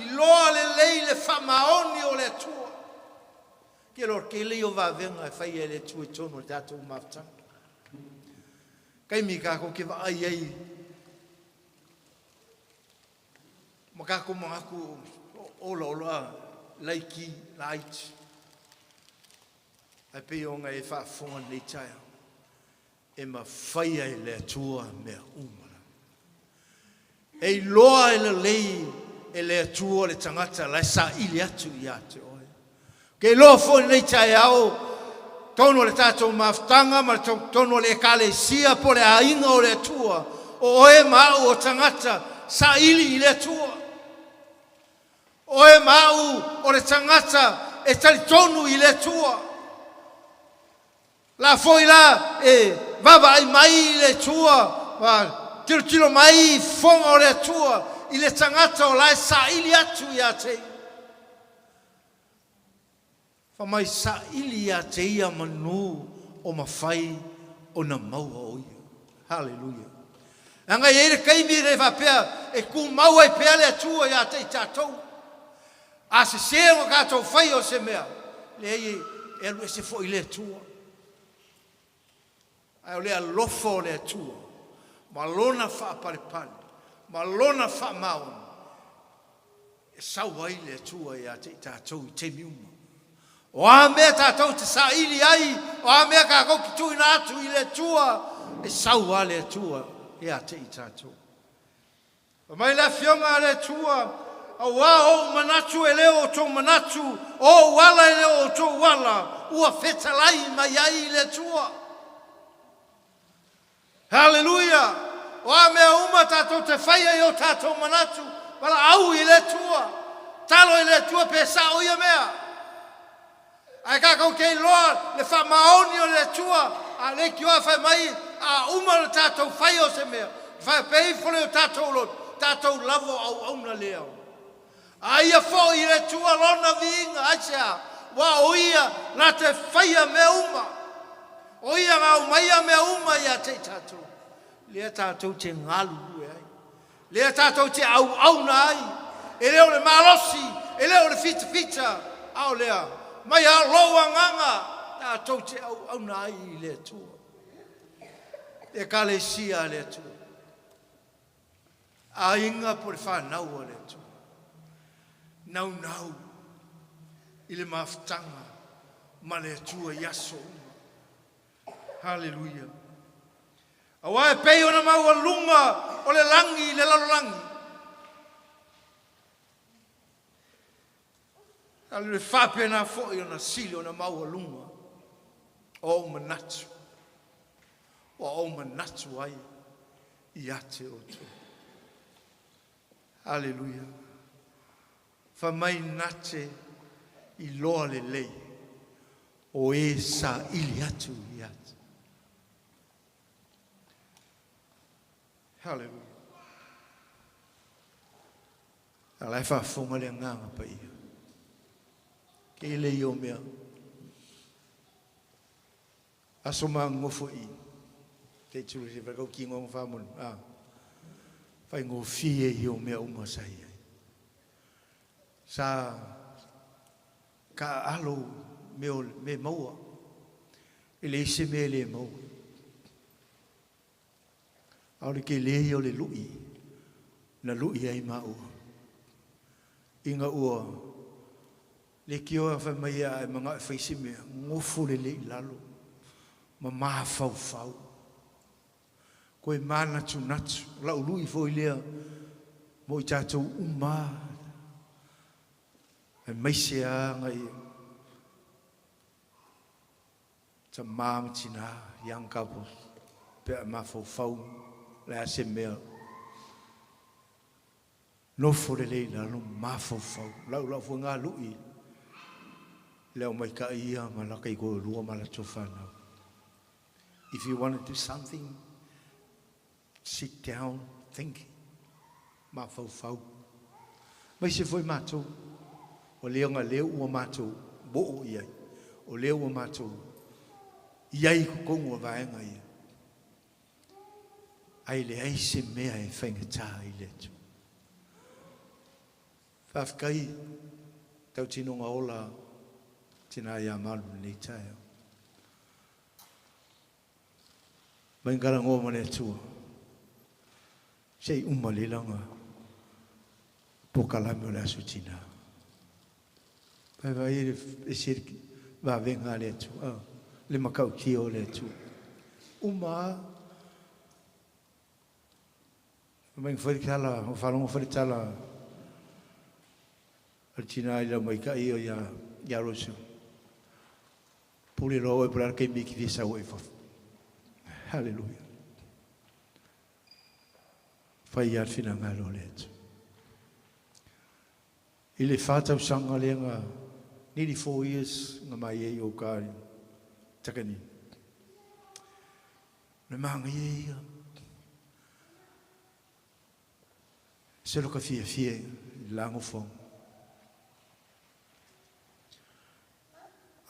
iloa lelei le faamaoni o le Atua. Ke loa tele ia o vavega e faia e le Atua i totonu o le tatou mafutaga. Taimi tatou te vaai ai ma tatou manatu olaola laiti laiti. Ae pei ona e faafofoga lenei taeao, e mafaia e le Atua mea uma lava. E iloa e lelei e le Atua le tagata la e saili atu ia te oe. Ou te iloa foi lenei taeao, Totonu o le tatou mafutaga ma le totonu o le Ekalesia po o le aiga o le Atua, o oe ma au o tagata saili i le Atua. O oe ma au o le tagata e talitonu i le Atua. La foi la e vaavaai mai i le Atua ma tilotilo mai i fofoga o le Atua i le tagata o la e saili atu ia te ia. Fa mai saili ia te ia manu o mafai ona maua o ia. Haleluia. Leaga e i ai le taimi e le faapea e tumau ai pea le Atua ia te i tatou. A sese ona tatou faia o se mea, leai e alu ese foi le Atua. Ae o le alofa o le Atua ma Lona faapalepale ma Lona faamaoni e sau ai le Atua ia te i tatou i taimi uma. O a mea tatou te saili ai, o a mea tatou te tuuina atu i le Atua, e sau lava le Atua ia te i tatou. Fai mai le Afioga a le Atua, Auā ou manatu e le o outou manatu, o ou ala e le o outou ala, ua fetalai mai ai le Atua. Haleluia! O a mea uma tatou te faia i o tatou manatu, valaau i le Atua, talo i le Atua pe sao ia mea. Ae tatou te iloa le faamaoni o le Atua, a leitioa fai mai a uma le tatou faia o se mea, faapea ifo lea o tatou loto, tatou lava o auauna lea. A ia foi i le Atua lona viiga, aisea? Aua o Ia na te faia mea uma. O Ia na aumaia mea uma ia te i tatou, lea tatou te galulue ai. Lea tatou te auauna ai, e le o le malosi, e le o le fitafita, a o lea, mai a lou agaga tatou te auauna ai i le Atua. Ekalesia a le Atua, aiga po o le fanau a le Atua, naunau i le mafutaga ma le Atua i aso uma. Haleluia. Aua e pei ona maualuga o le lagi i le lalolagi, a le faapena foi ona sili ona maualuga o ou manatu, ua ou manatu ai ia te outou. Aleluia. Fai mai na te iloa lelei o e saili atu ia te. Hallelujah. A la e faafofoga le Agaga Paia. Ke le i o mea. Aso magofo i. Te tulu se whakau ki ngonga whamonu. Ah. Whai ngō e i o mea uma sa i ai. Sa ka alo me o me maua. E leai se mea e le maua. A o le tele ia o le lu'i na lu'i ai maua, ina ua leitioa fai mai ia a e manao e fai se mea, gofo lelei i lalo ma mafaufau, koe manatunatu. O la'u lu'i foi lea mo i tatou uma lava, aemaise lava nai Tama ma tina, young couples, pe a mafaufau le a se mea nofo lelei i lalo ma mafaufau. Lau lau foi ngā lu'i le au maika'i ia ma la kaiko'olua ma latou fanau. If you want to do something, sit down, think, mafaufau. Maise foi matou, o lea nga lea ua matou mo'o i ai, o lea ua matou i ai i totonu o vaega ia. Ae leai se mea e faigata i le Atua. Faafetai tautinoga ola tina ia Malu lenei taeao. Mai talanoa ma le Atua se i uma le lana polokalame o le Aso Tina. Vaivai e ese le vavega a le Atua, le matautia o le Atua. Uma a, mai fai le tala, o faalogo fai le tala a le tina i lau maita'i ia ia Rosa. Pule loa oe po o le a le taimi e te fia sau ai i fafo. Haleluia. Fai ia le finagalo o le Atua. I le fa tausaga lea na nearly 4 years na mai ai o ka Takanini. Le manaia ia. Se lo ka fiafia i la nofoaga.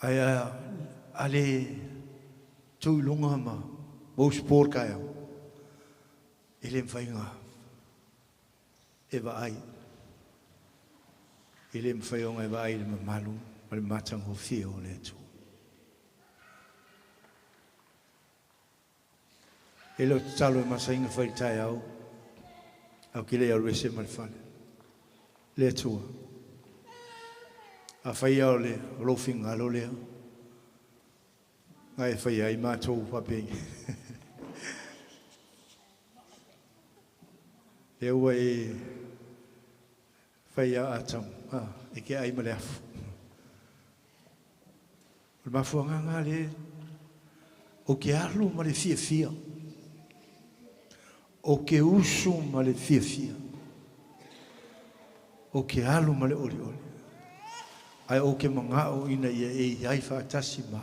Ae a le tu i luga ma mau sport ka au, e le mafai ona e vaai. E le mafai ona e vaai i le mamalu ma le matagofie o le Atua. E le o tatalo e masaina fai le taeao, au ke le alu ese ma le fale. Le Atua. A fai o le o lou finagalo lea, na e fai ai matou faapei. Lea ua e fai a Atamu, e ke ai ma le afu. O le mafuagaga le o ke alu ma le fiafia. O ke usu ma le fiafia. O ke alu ma le oli oli. Ae o ke mangao ina ia e i ai faatasi ma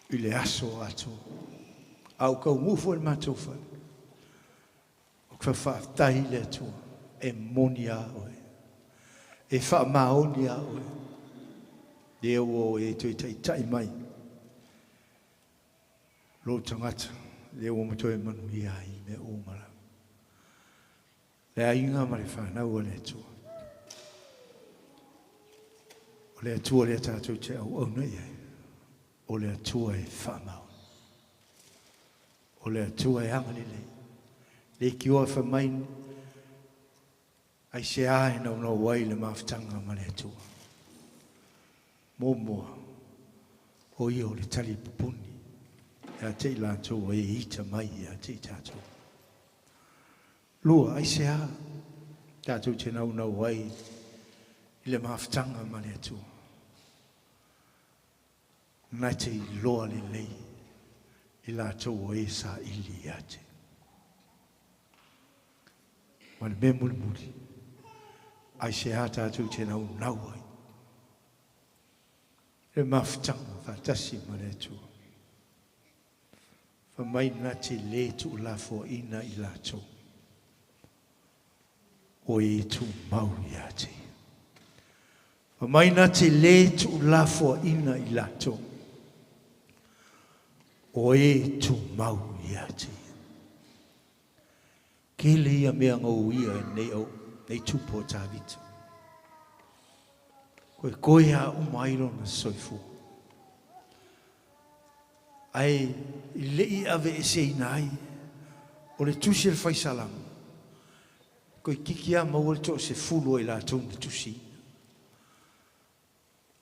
i le aso atoa. A o kauguu foi le matou fale. O ke faafetai le Atua e moni a oe. E faamaoni a oe. Lea ua o e toe taitai mai. Lou tagata, lea ua matoe manuia ai mea uma lava. Le aiga ma le fanau a le Atua. O le Atua lea tatou te auauna i ai. O le Atua e faamaoni. O le Atua e agalelei. Le kioa fa mai ai se a e naunau ai le mafutaga ma le Atua. Muamua, o ia o le tali pupuni. Ia te i latou e ita mai ia te i tatou. Lua, ai se a tatou te naunau ai i le mafutaga ma le Atua. Na te iloa lelei i latou o e sa ili ia te. Ma le mea mulimuli, ai se a tatou te naunau ai. Le mafutaga faatasi ma le Atua. Fa mai na te le tuulafoaina i latou. O e tumau ia te. Fa mai na te le tuulafoaina i latou. O e tumau ia te. Kele ia mea ngau ia e nei au, nei tupu o Tavita. Koe koe a uma ai lona soifua. Ae i lei ave e se ina ai, o le tusi le whaisalama. Koe kiki a maua le to se fulu ai latou na tusi ina.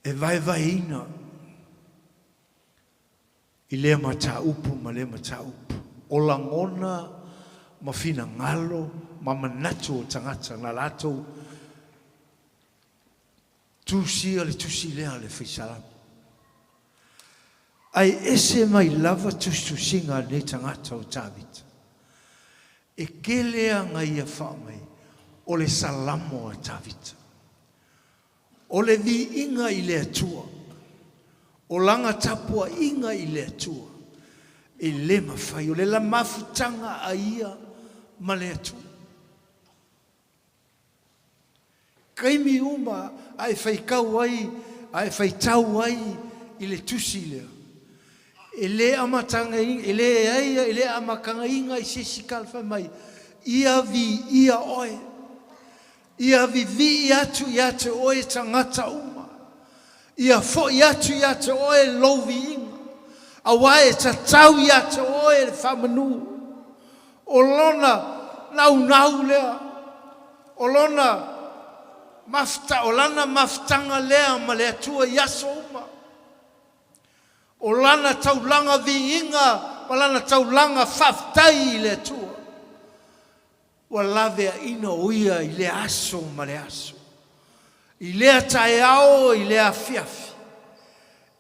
E vai vai ina i lea mataupu ma lea mataupu. O lagona ma finagalo ma manatu o tagata na latou tusia le tusi lea le faisalama. Ai ese mai lava tusitusiga a lenei tagata o Tavita. E kele aga ia faa mai o le salamo a Tavita. O le viiga i le Atua. O laga tapuaiga i le Atua. E le mafai o le la mafutaga a ia ma le Atua. Kaimi uma a e faitau ai, a e faitau ai i le tusi lea. E le amataga e le ai e le amatagaina i se isi tala fai mai ia viia oe. Ia vivii atu ia te oe tagata uma. Ia foi atu ia te oe lou viiga. Auā e tatau ia te oe le faamanu. O lona naunau lea. O lona mafuta, o lana mafutaga lea ma le Atua i aso uma. O lana taulaga viiga ma lana taulaga faafetai i le Atua. Ua laveaina o ia i lea aso ma le aso. I lea taeao i lea afiafi.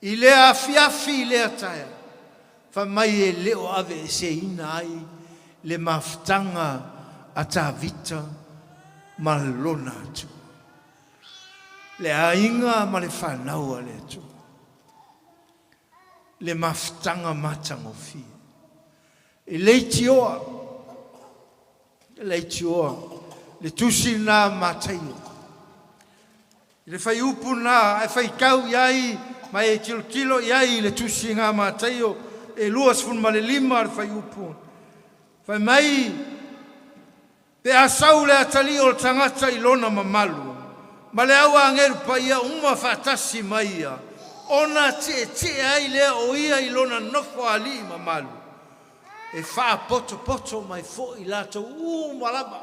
I lea afiafi i lea taeao, fai mai e le o aveeseina ai le mafutaga a Tavita ma lona Atua. Le aiga ma le fanau a le Atua. Le mafutaga matagofie. E leitioa, e leitioa le tusi lena a Mataio. I le fuaiupu lena ae faitau i ai ma e tilotilo i ai i le tusiga a Mataio e 25 le fuaiupu. Fai mai, Pe a sau le atalii o le tagata i lona mamalu, ma le au agelu paia uma faatasi ma ia, ona tietie ai lea o ia i lona nofoalii mamalu, e faapotopoto mai foi latou uma lava.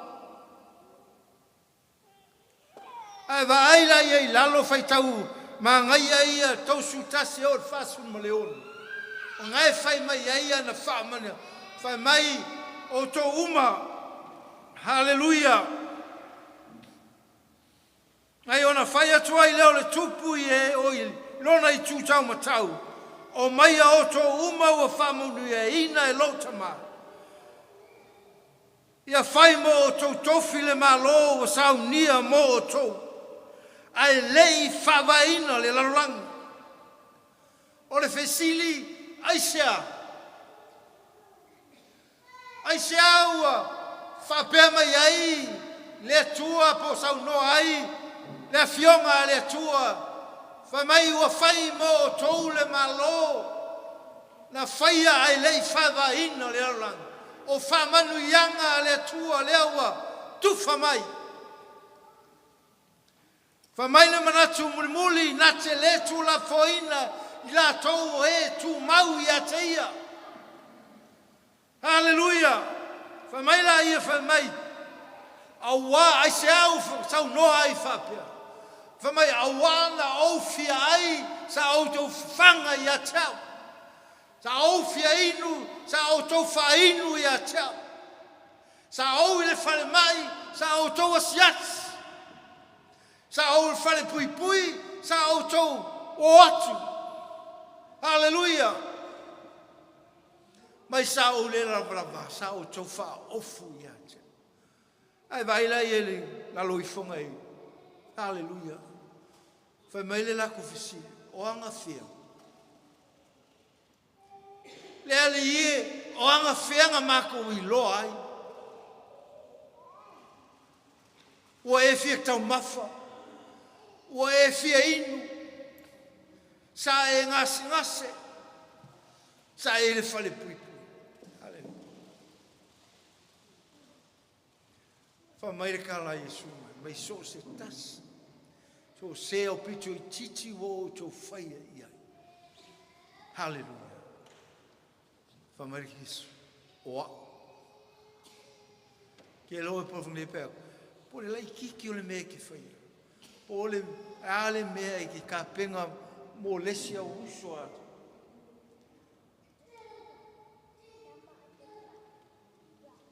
Ae vaai la ia i lalo faitau magaia ia 31 e oo i le 46. O na e fai mai ai ana faamania, fai mai, Outou uma, Haleluia! Nai ona fai atu ai lea o le tupu i e o i lona itu taumatau, Omaia outou uma ua faamanuiaina e lou Tama. Ia fai mo outou tofi le Malo ua saunia mo outou, ae le i faavaeina le lalolagi. O le fesili, aisea? Aisea ua faapea mai ai le Atua po o saunoa ai le Afioga a le Atua, fai mai ua fai mo outou le Malo? Na faia ae le i faavaeina le lalolagi, o faamanuiaga a le Atua lea ua tufa mai. Fai mai le manatu mulimuli na te le tuulafoaina i latou o e tumau ia te ia. Haleluia! Fai mai la ia fai mai, Auā, aisea u saunoa ai faapea? Fai mai, Auā na ou fia ai sa outou fafaga ia te au, sa ou fia inu, sa outou faainu ia te au, sa ou i le falemai, sa outou asiasi, sa ou i le falepuipui, sa outou o atu. Haleluia! Mai sa ou le lavalava, sa outou faaofu ia te au. Ae vaai la ia i le lalo ifoga i Haleluia. Fai mai le latou fesili, o aga fea? Le alii e, o aga fea na matou iloa ai? Ua e fia taumafa, ua e fia inu, sa e gasegase, Sa e i le falepuipui. Haleluia. Fai mai le tala a Iesu mai, mai so o se tasi, so o se aupito itiiti ua outou faia i ai. Haleluia. Fai mai le Iesu, o a'u. Ke loa e polofa nei pe po le laititi o le mea e te faia. Po o le a le mea e te tapena mo le isi au uso atu.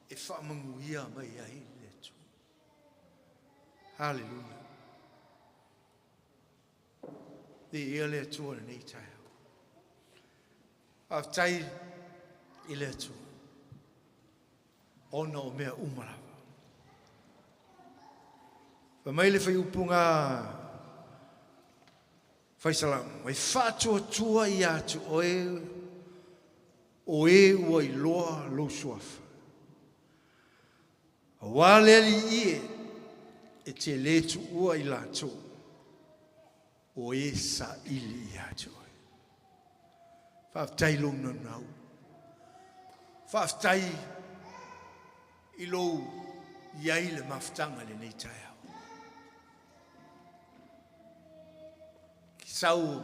E faamanuia mai ai le Atua. Haleluia. Viia le Atua lenei taeao. Faafetai i le Atua ona o mea uma lava. Fai mai le fuaiupu Faisalamo, e faatuatua ia te oe o e ua iloa lou suafa. Auā le Alii e, e te lē tuua i latou o e saili ia te oe. Faafetai i lou naunau. Faafetai i lou i ai le mafutaga i lenei taeao. Sau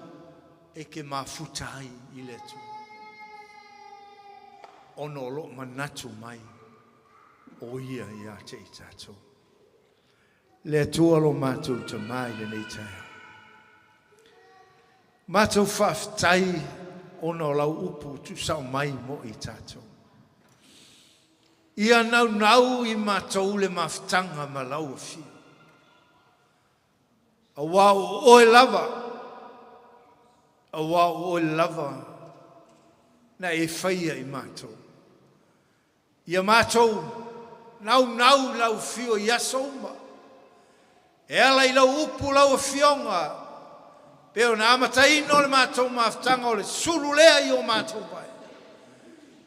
e ke mafuta ai i le Atua, ona o loo manatu mai o ia ia te i tatou. Le Atua lo matou Tama i lenei taeao. Matou faafetai ona o lau upu tuusao mai mo i tatou. Ia naunau i matou le mafutaga ma lau afio. Auā o oe lava. Auā o oe lava na e faia i matou. Ia matou naunau i lau afio i aso uma, e ala i lau upu lau Afioga, pei ona amataina o le matou mafutaga o le sulu lea i o matou vae,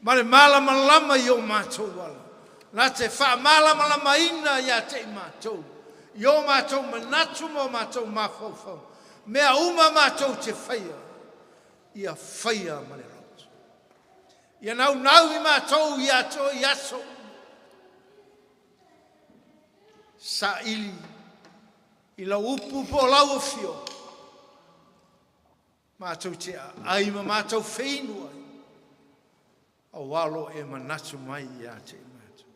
ma le malamalama i o matou ala, na te faamalamalamaina ia te i matou i o matou manatu ma o matou mafaufauga, mea uma matou te faia, ia faia ma le loto. Ia naunau i matou ia te oe i aso uma. Saili i lau upu po o lau afioga, matou te aai ma matou feinu ai, aua o lo o e manatu mai ia te i matou.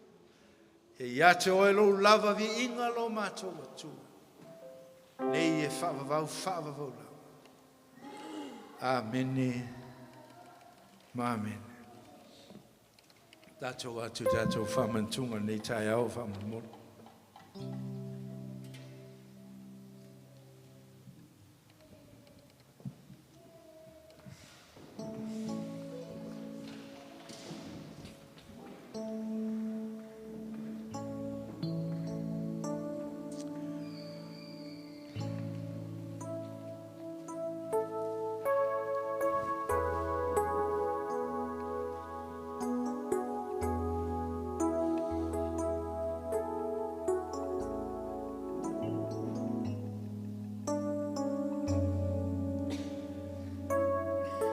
Ia ia te oe lou lava viiga lo matou Atua, nei e faavavau faavavau lava. Amene ma amene. Tatou atu tatou faamantuga nei taeao faamolemole.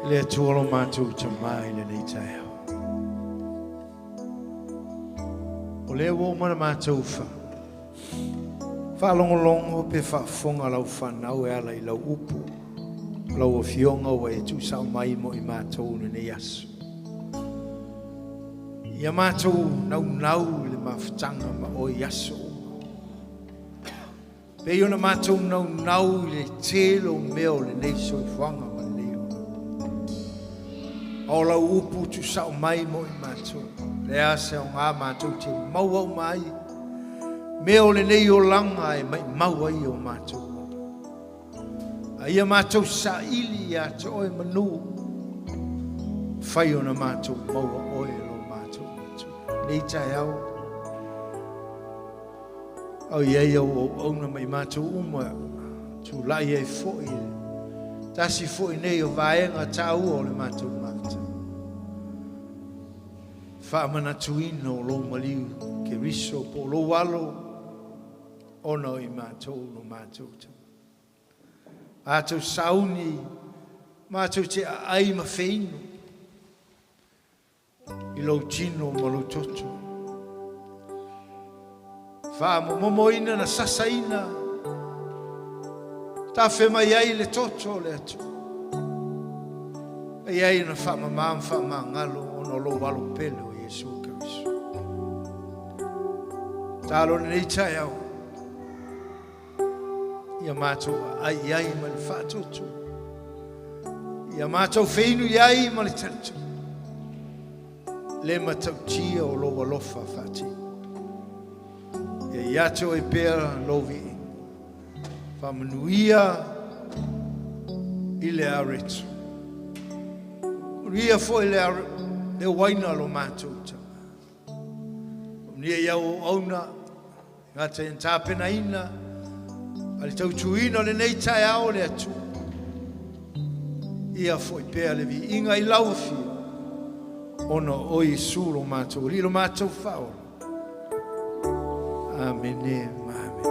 Le Atua lo matou Tamā i lenei taeao. O lea ua uma na matou fa faalogologo pe faafofoga lau fanau e ala i lau upu, lau afioga ua e tuusao mai mo i matou lenei aso. Ia matou naunau i le mafutaga ma oe i aso uma. Pei ona matou naunau i le tele o mea o lenei soifuaga ma lenei olaga. A o lau upu tuusao mai mo i matou, le a se aoga matou te maua uma ai mea o lenei olaga e maimau ai o matou ola. A ia matou saili ia te oe manu, fai ona matou maua oe lo matou Matua. Nei taeao, Au i ai au auauna ma i matou uma tulai ai foi tasi foi nei o vaega taua o le matou mafutaga. Faamanatuina o lou maliu Keriso po o lou alo ona o i matou lo matou tama. Matou sauni, matou te aai ma feinu i lou tino ma lou toto. Faamomomoina na sasaina, tafe mai ai le toto o le Atua. E ai na faamama ma faamagalo ona o lou alo pele o Iesu Keriso. Talo lenei taeao, ia matou aai i ai ma le faatutu, ia matou feinu i ai ma le talitonu, le matautia o lou alofa faatino. Ia ia te oe pea lou viiga, faamanuia i le areto. Manuia foi le, le uaina lo matou tama. Manuia i au auauna, Gata i tapenaina a le tautuina o lenei taeao o le Atua. Ia foi pea le viiga i lau afio, ona o Iesu lo matou Alii lo matou Faaola. Amene ma amene.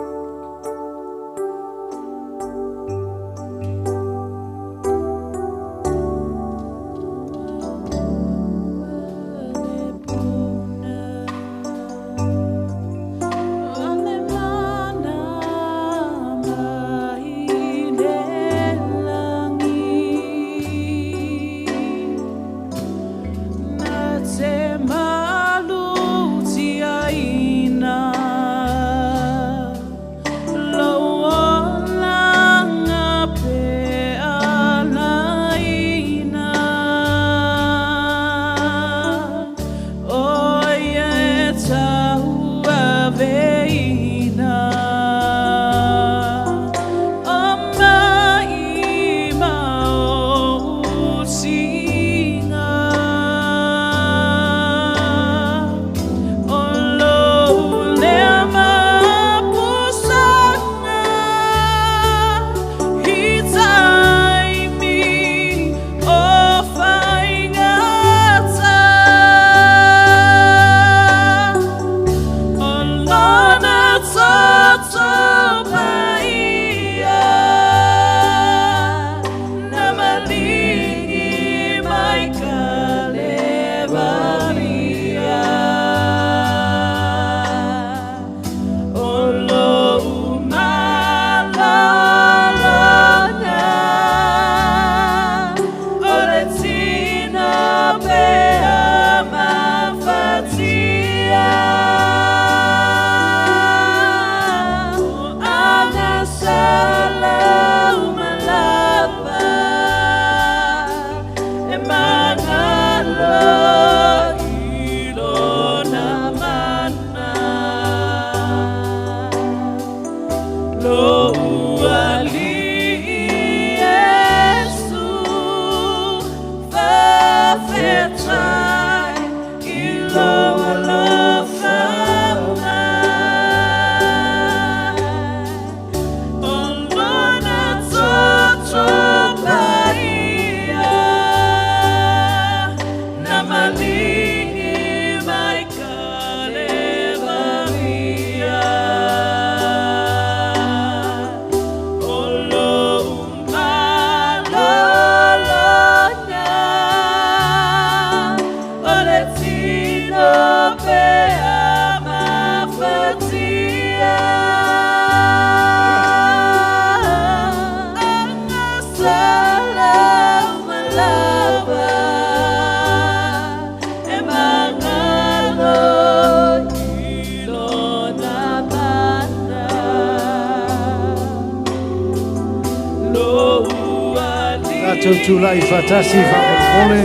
Tatou tulai faatasi faamolemole.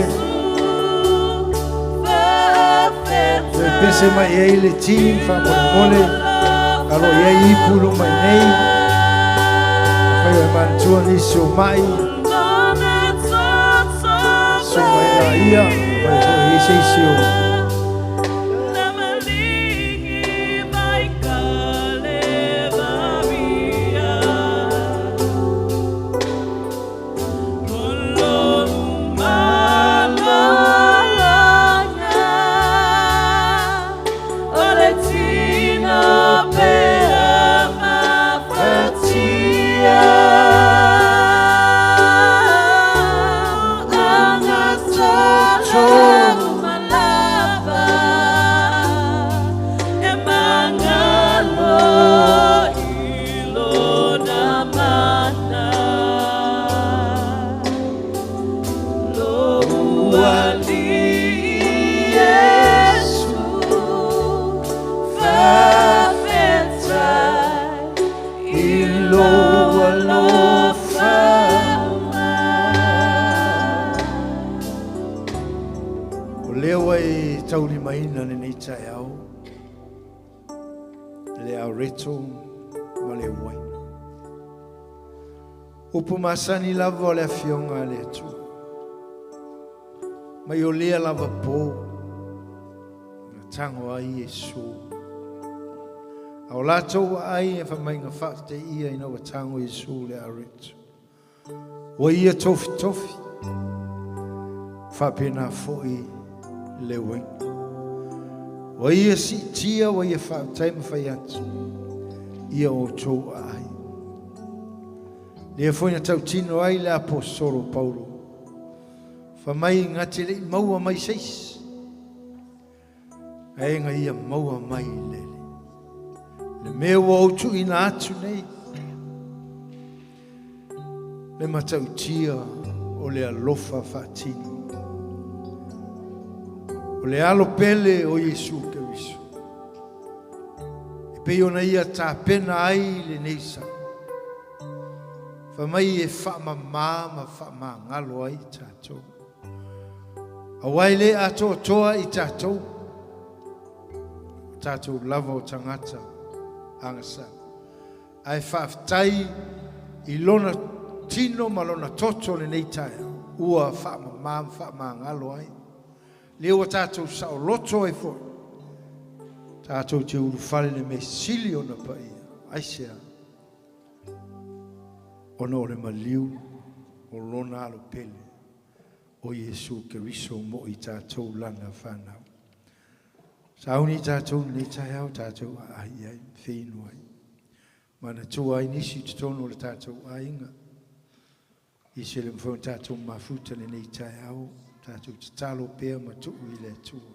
Toe pese mai i ai le team faamolemole. Alo i ai ipu i luma i nei. Afai o e manatua nisi o mai. Susu mai laia. Afai foi i ai se isi o O lea ua e taulimaina lenei taeao le aoreto ma le uaina. Upu masani lava o le Afioga a le Atua. Mai o lea lava po na tago ai Iesu. A o latou aai e faamaiga faafetai ina ua tago Iesu le aoreto. Ua ia tofitofi, faapena foi le uaina. Ua ia siitia, ua ia faafetai ma fai atu, ia outou aai. Lea foi na tautino ai le aposolo Paulo, fai mai na te le i maua mai se isi, ae na ia maua mai le Alii. Le mea ua ou tuuina atu nei, le matautia o le alofa faatino, o le alo pele o Iesu Keriso, e pei ona ia tapena ai lenei sa, fai mai e faamama ma faamagalo ai tatou. Aua e le atoatoa i tatou, o tatou lava o tagata agasala. Ae faafetai i lona tino ma lona toto lenei taeao, ua faamama ma faamagalo ai. Lea ua tatou saoloto ai foi, tatou te ulufale le mea sili ona paia. Aisea? Ona o le maliu o lona alo pele o Iesu Keriso mo i tatou lana fanau. Sauni tatou lenei taeao tatou aai i ai, feinu ai. Manatua ai nisi i totonu o le tatou aiga. I se le mafai ona tatou mafuta lenei taeao, tatou tatalo pea ma tuu i le Atua.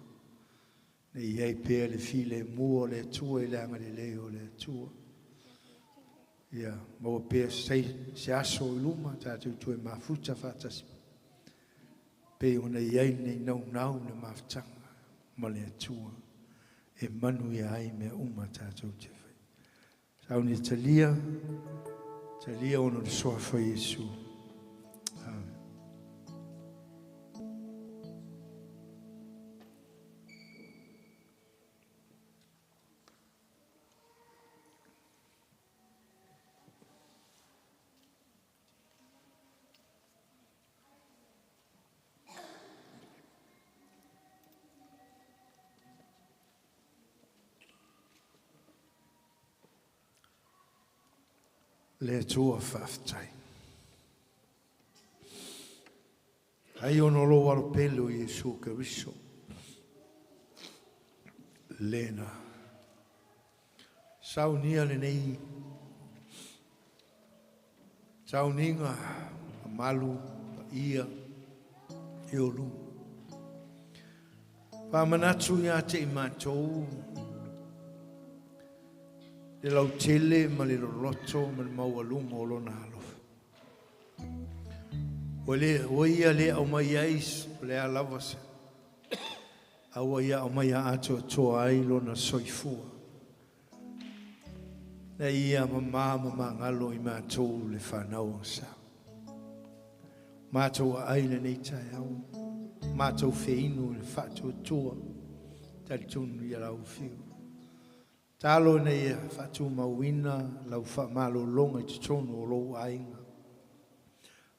Ne i ai pea le filemu o le Atua i le agalelei o le Atua. Ia maua pea se aso i luma tatou toe mafuta faatasi. Pei ona i ai lenei naunau le mafutaga ma le Atua e manuia ai mea uma tatou te fai. Sauni talia, talia ona o le suafa o Iesu. Amen. Le Atua faafetai. Ai ona o lou alo pele o Iesu Keriso. Lena. Saunia lenei sauniga mamalu paia e o luma. Faamanatu ia te i matou le lautele ma le loloto ma le maualuga o lona alofa. Ua le, ua ia le aumai ai o le a lava se a ua ia aumaia atoatoa ai lona soifua. Na ia mama ma magalo i matou le fanau o sa. Matou aai lenei taeao, matou feinu i le faatuatua, talitonu ia lau afio. Talo ina ia faatumauina lau faamalologa i totonu o lou aiga,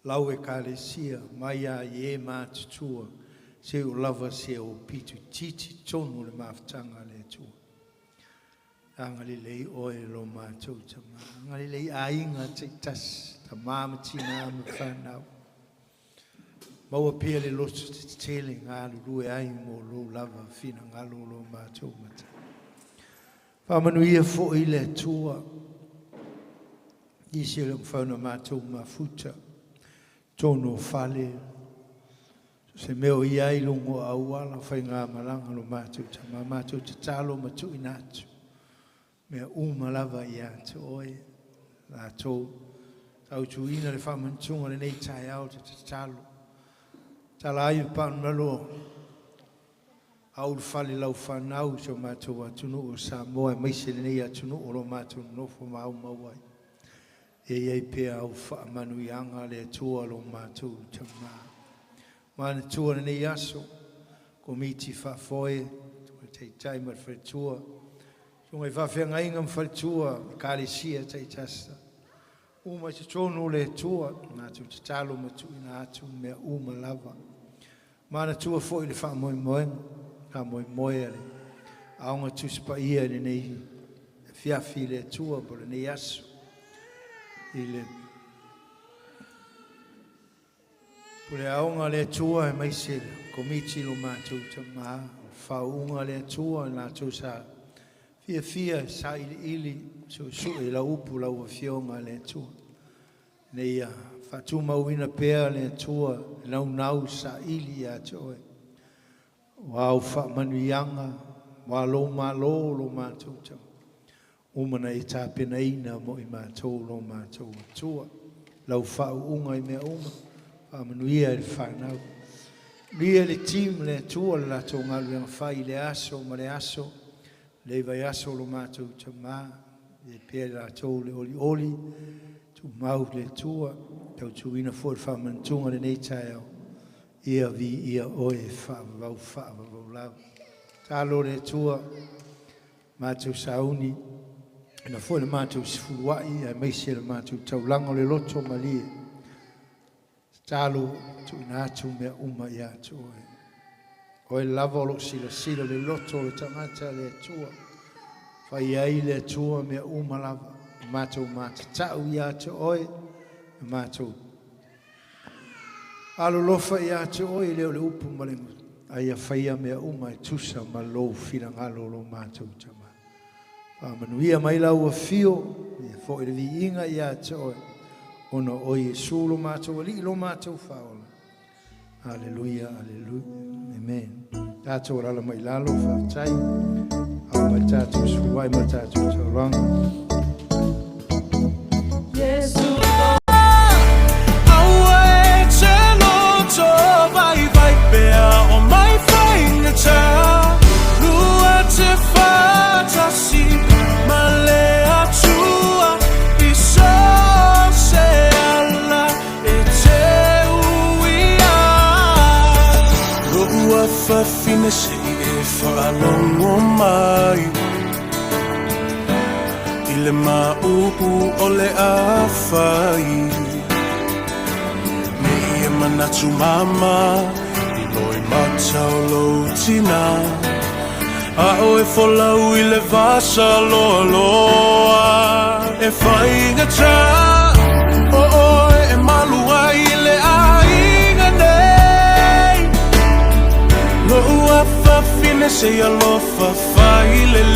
lau Ekalesia, mai lava i e matutua seia lava se aupito itiiti tonu o le mafutaga a le Atua. Agalelei oe e lo matou Tama, agalelei aiga taitasi, tama ma tina ma fanau. Maua pea le loto tetele galulue ai mo lou lava finagalo o lo matou Matai. Faamanuia foi le Atua nisi e le o mafai ona matou mafuta, totonu o fale, se mea o i ai luga o auala, faigamalaga lo matou Tama, matou tatalo ma tuuina atu mea uma lava ia te oe. Latou tautuina le faamanatuga o lenei taeao te tatalo. Tala ai paanumalo a ulufale lau fanau i si o matou atunuu o Samoa, aemaise lenei atunuu o lo matou nonofo ma aumau ai. E i ai pea au faamanuiaga le Atua lo matou Tama. Manatua lenei aso, komiti faafoe, taitai ma le faletua, susuga i faafeagaiga ma faletua, ekalesia taitasi, uma i totonu o le Atua, matou tatalo ma tuuina atu mea uma lava. Manatua foi le faamoemoega, faamoemoe a le Aoga Tusi Paia i lenei afiafi i le Atua po o lenei aso. I le pule aoga a le Atua aemaise le komiti lo matou Tama, faauuga a le Atua latou sa fiafia sailiili suesue lau upu lau afioga a le Atua. Nei ia faatumauina pea le Atua naunau saili ia te oe. Ua au faamanuiaga, ua lou malo lo matou Tama. Uma na e tapenaina mo i matou lo matou Atua. Lau faauuga i mea uma, faamanuia i le fanau. Manuia le team le Atua le latou galuega fai i le aso ma le aso, le vaiaso lo matou Tama, e pea i latou le olioli, tumau le Atua, tautuina foi le faamanatuga lenei taeao, ia vi ia oe faavavau faavavau lava. Talo le Atua, matou sauni, na foi le matou sefuluai, aemaise le matou taulaga o le loto malie. Talo tuuina atu mea uma ia te oe. Oe lava o loo silasila le loto o le tagata le Atua. Fai ai le Atua mea uma lava. Matou matatau ia te oe, matou alolofa ia te oe le o le upu ma le ai a faia mea uma e tusa ma lou finagalo lo matou Tama. Faamanuia mai lau afio, ia foi le viiga ia te oe, ona o Iesu lo matou Alii lo matou Faaola. Aleluia, aleluia. Amen. Tātou alala mai lalo, faafetai. Au mai tātou suai ma tātou taulaga. Yesu Aua e te loto vaivai pea o mai faigata. Lua te faatasi ma le Atua i so o se ala e te uia. Lo'u afafine se i e faalogo mai i le maʻupu o le afai. Ne i e manatu mama i loimata o lou tinā, a o e folau i le vasa loaloa. E faigata o oe e malu ai i le aiga nei. Lo'u afafine se i alofa fai lelei.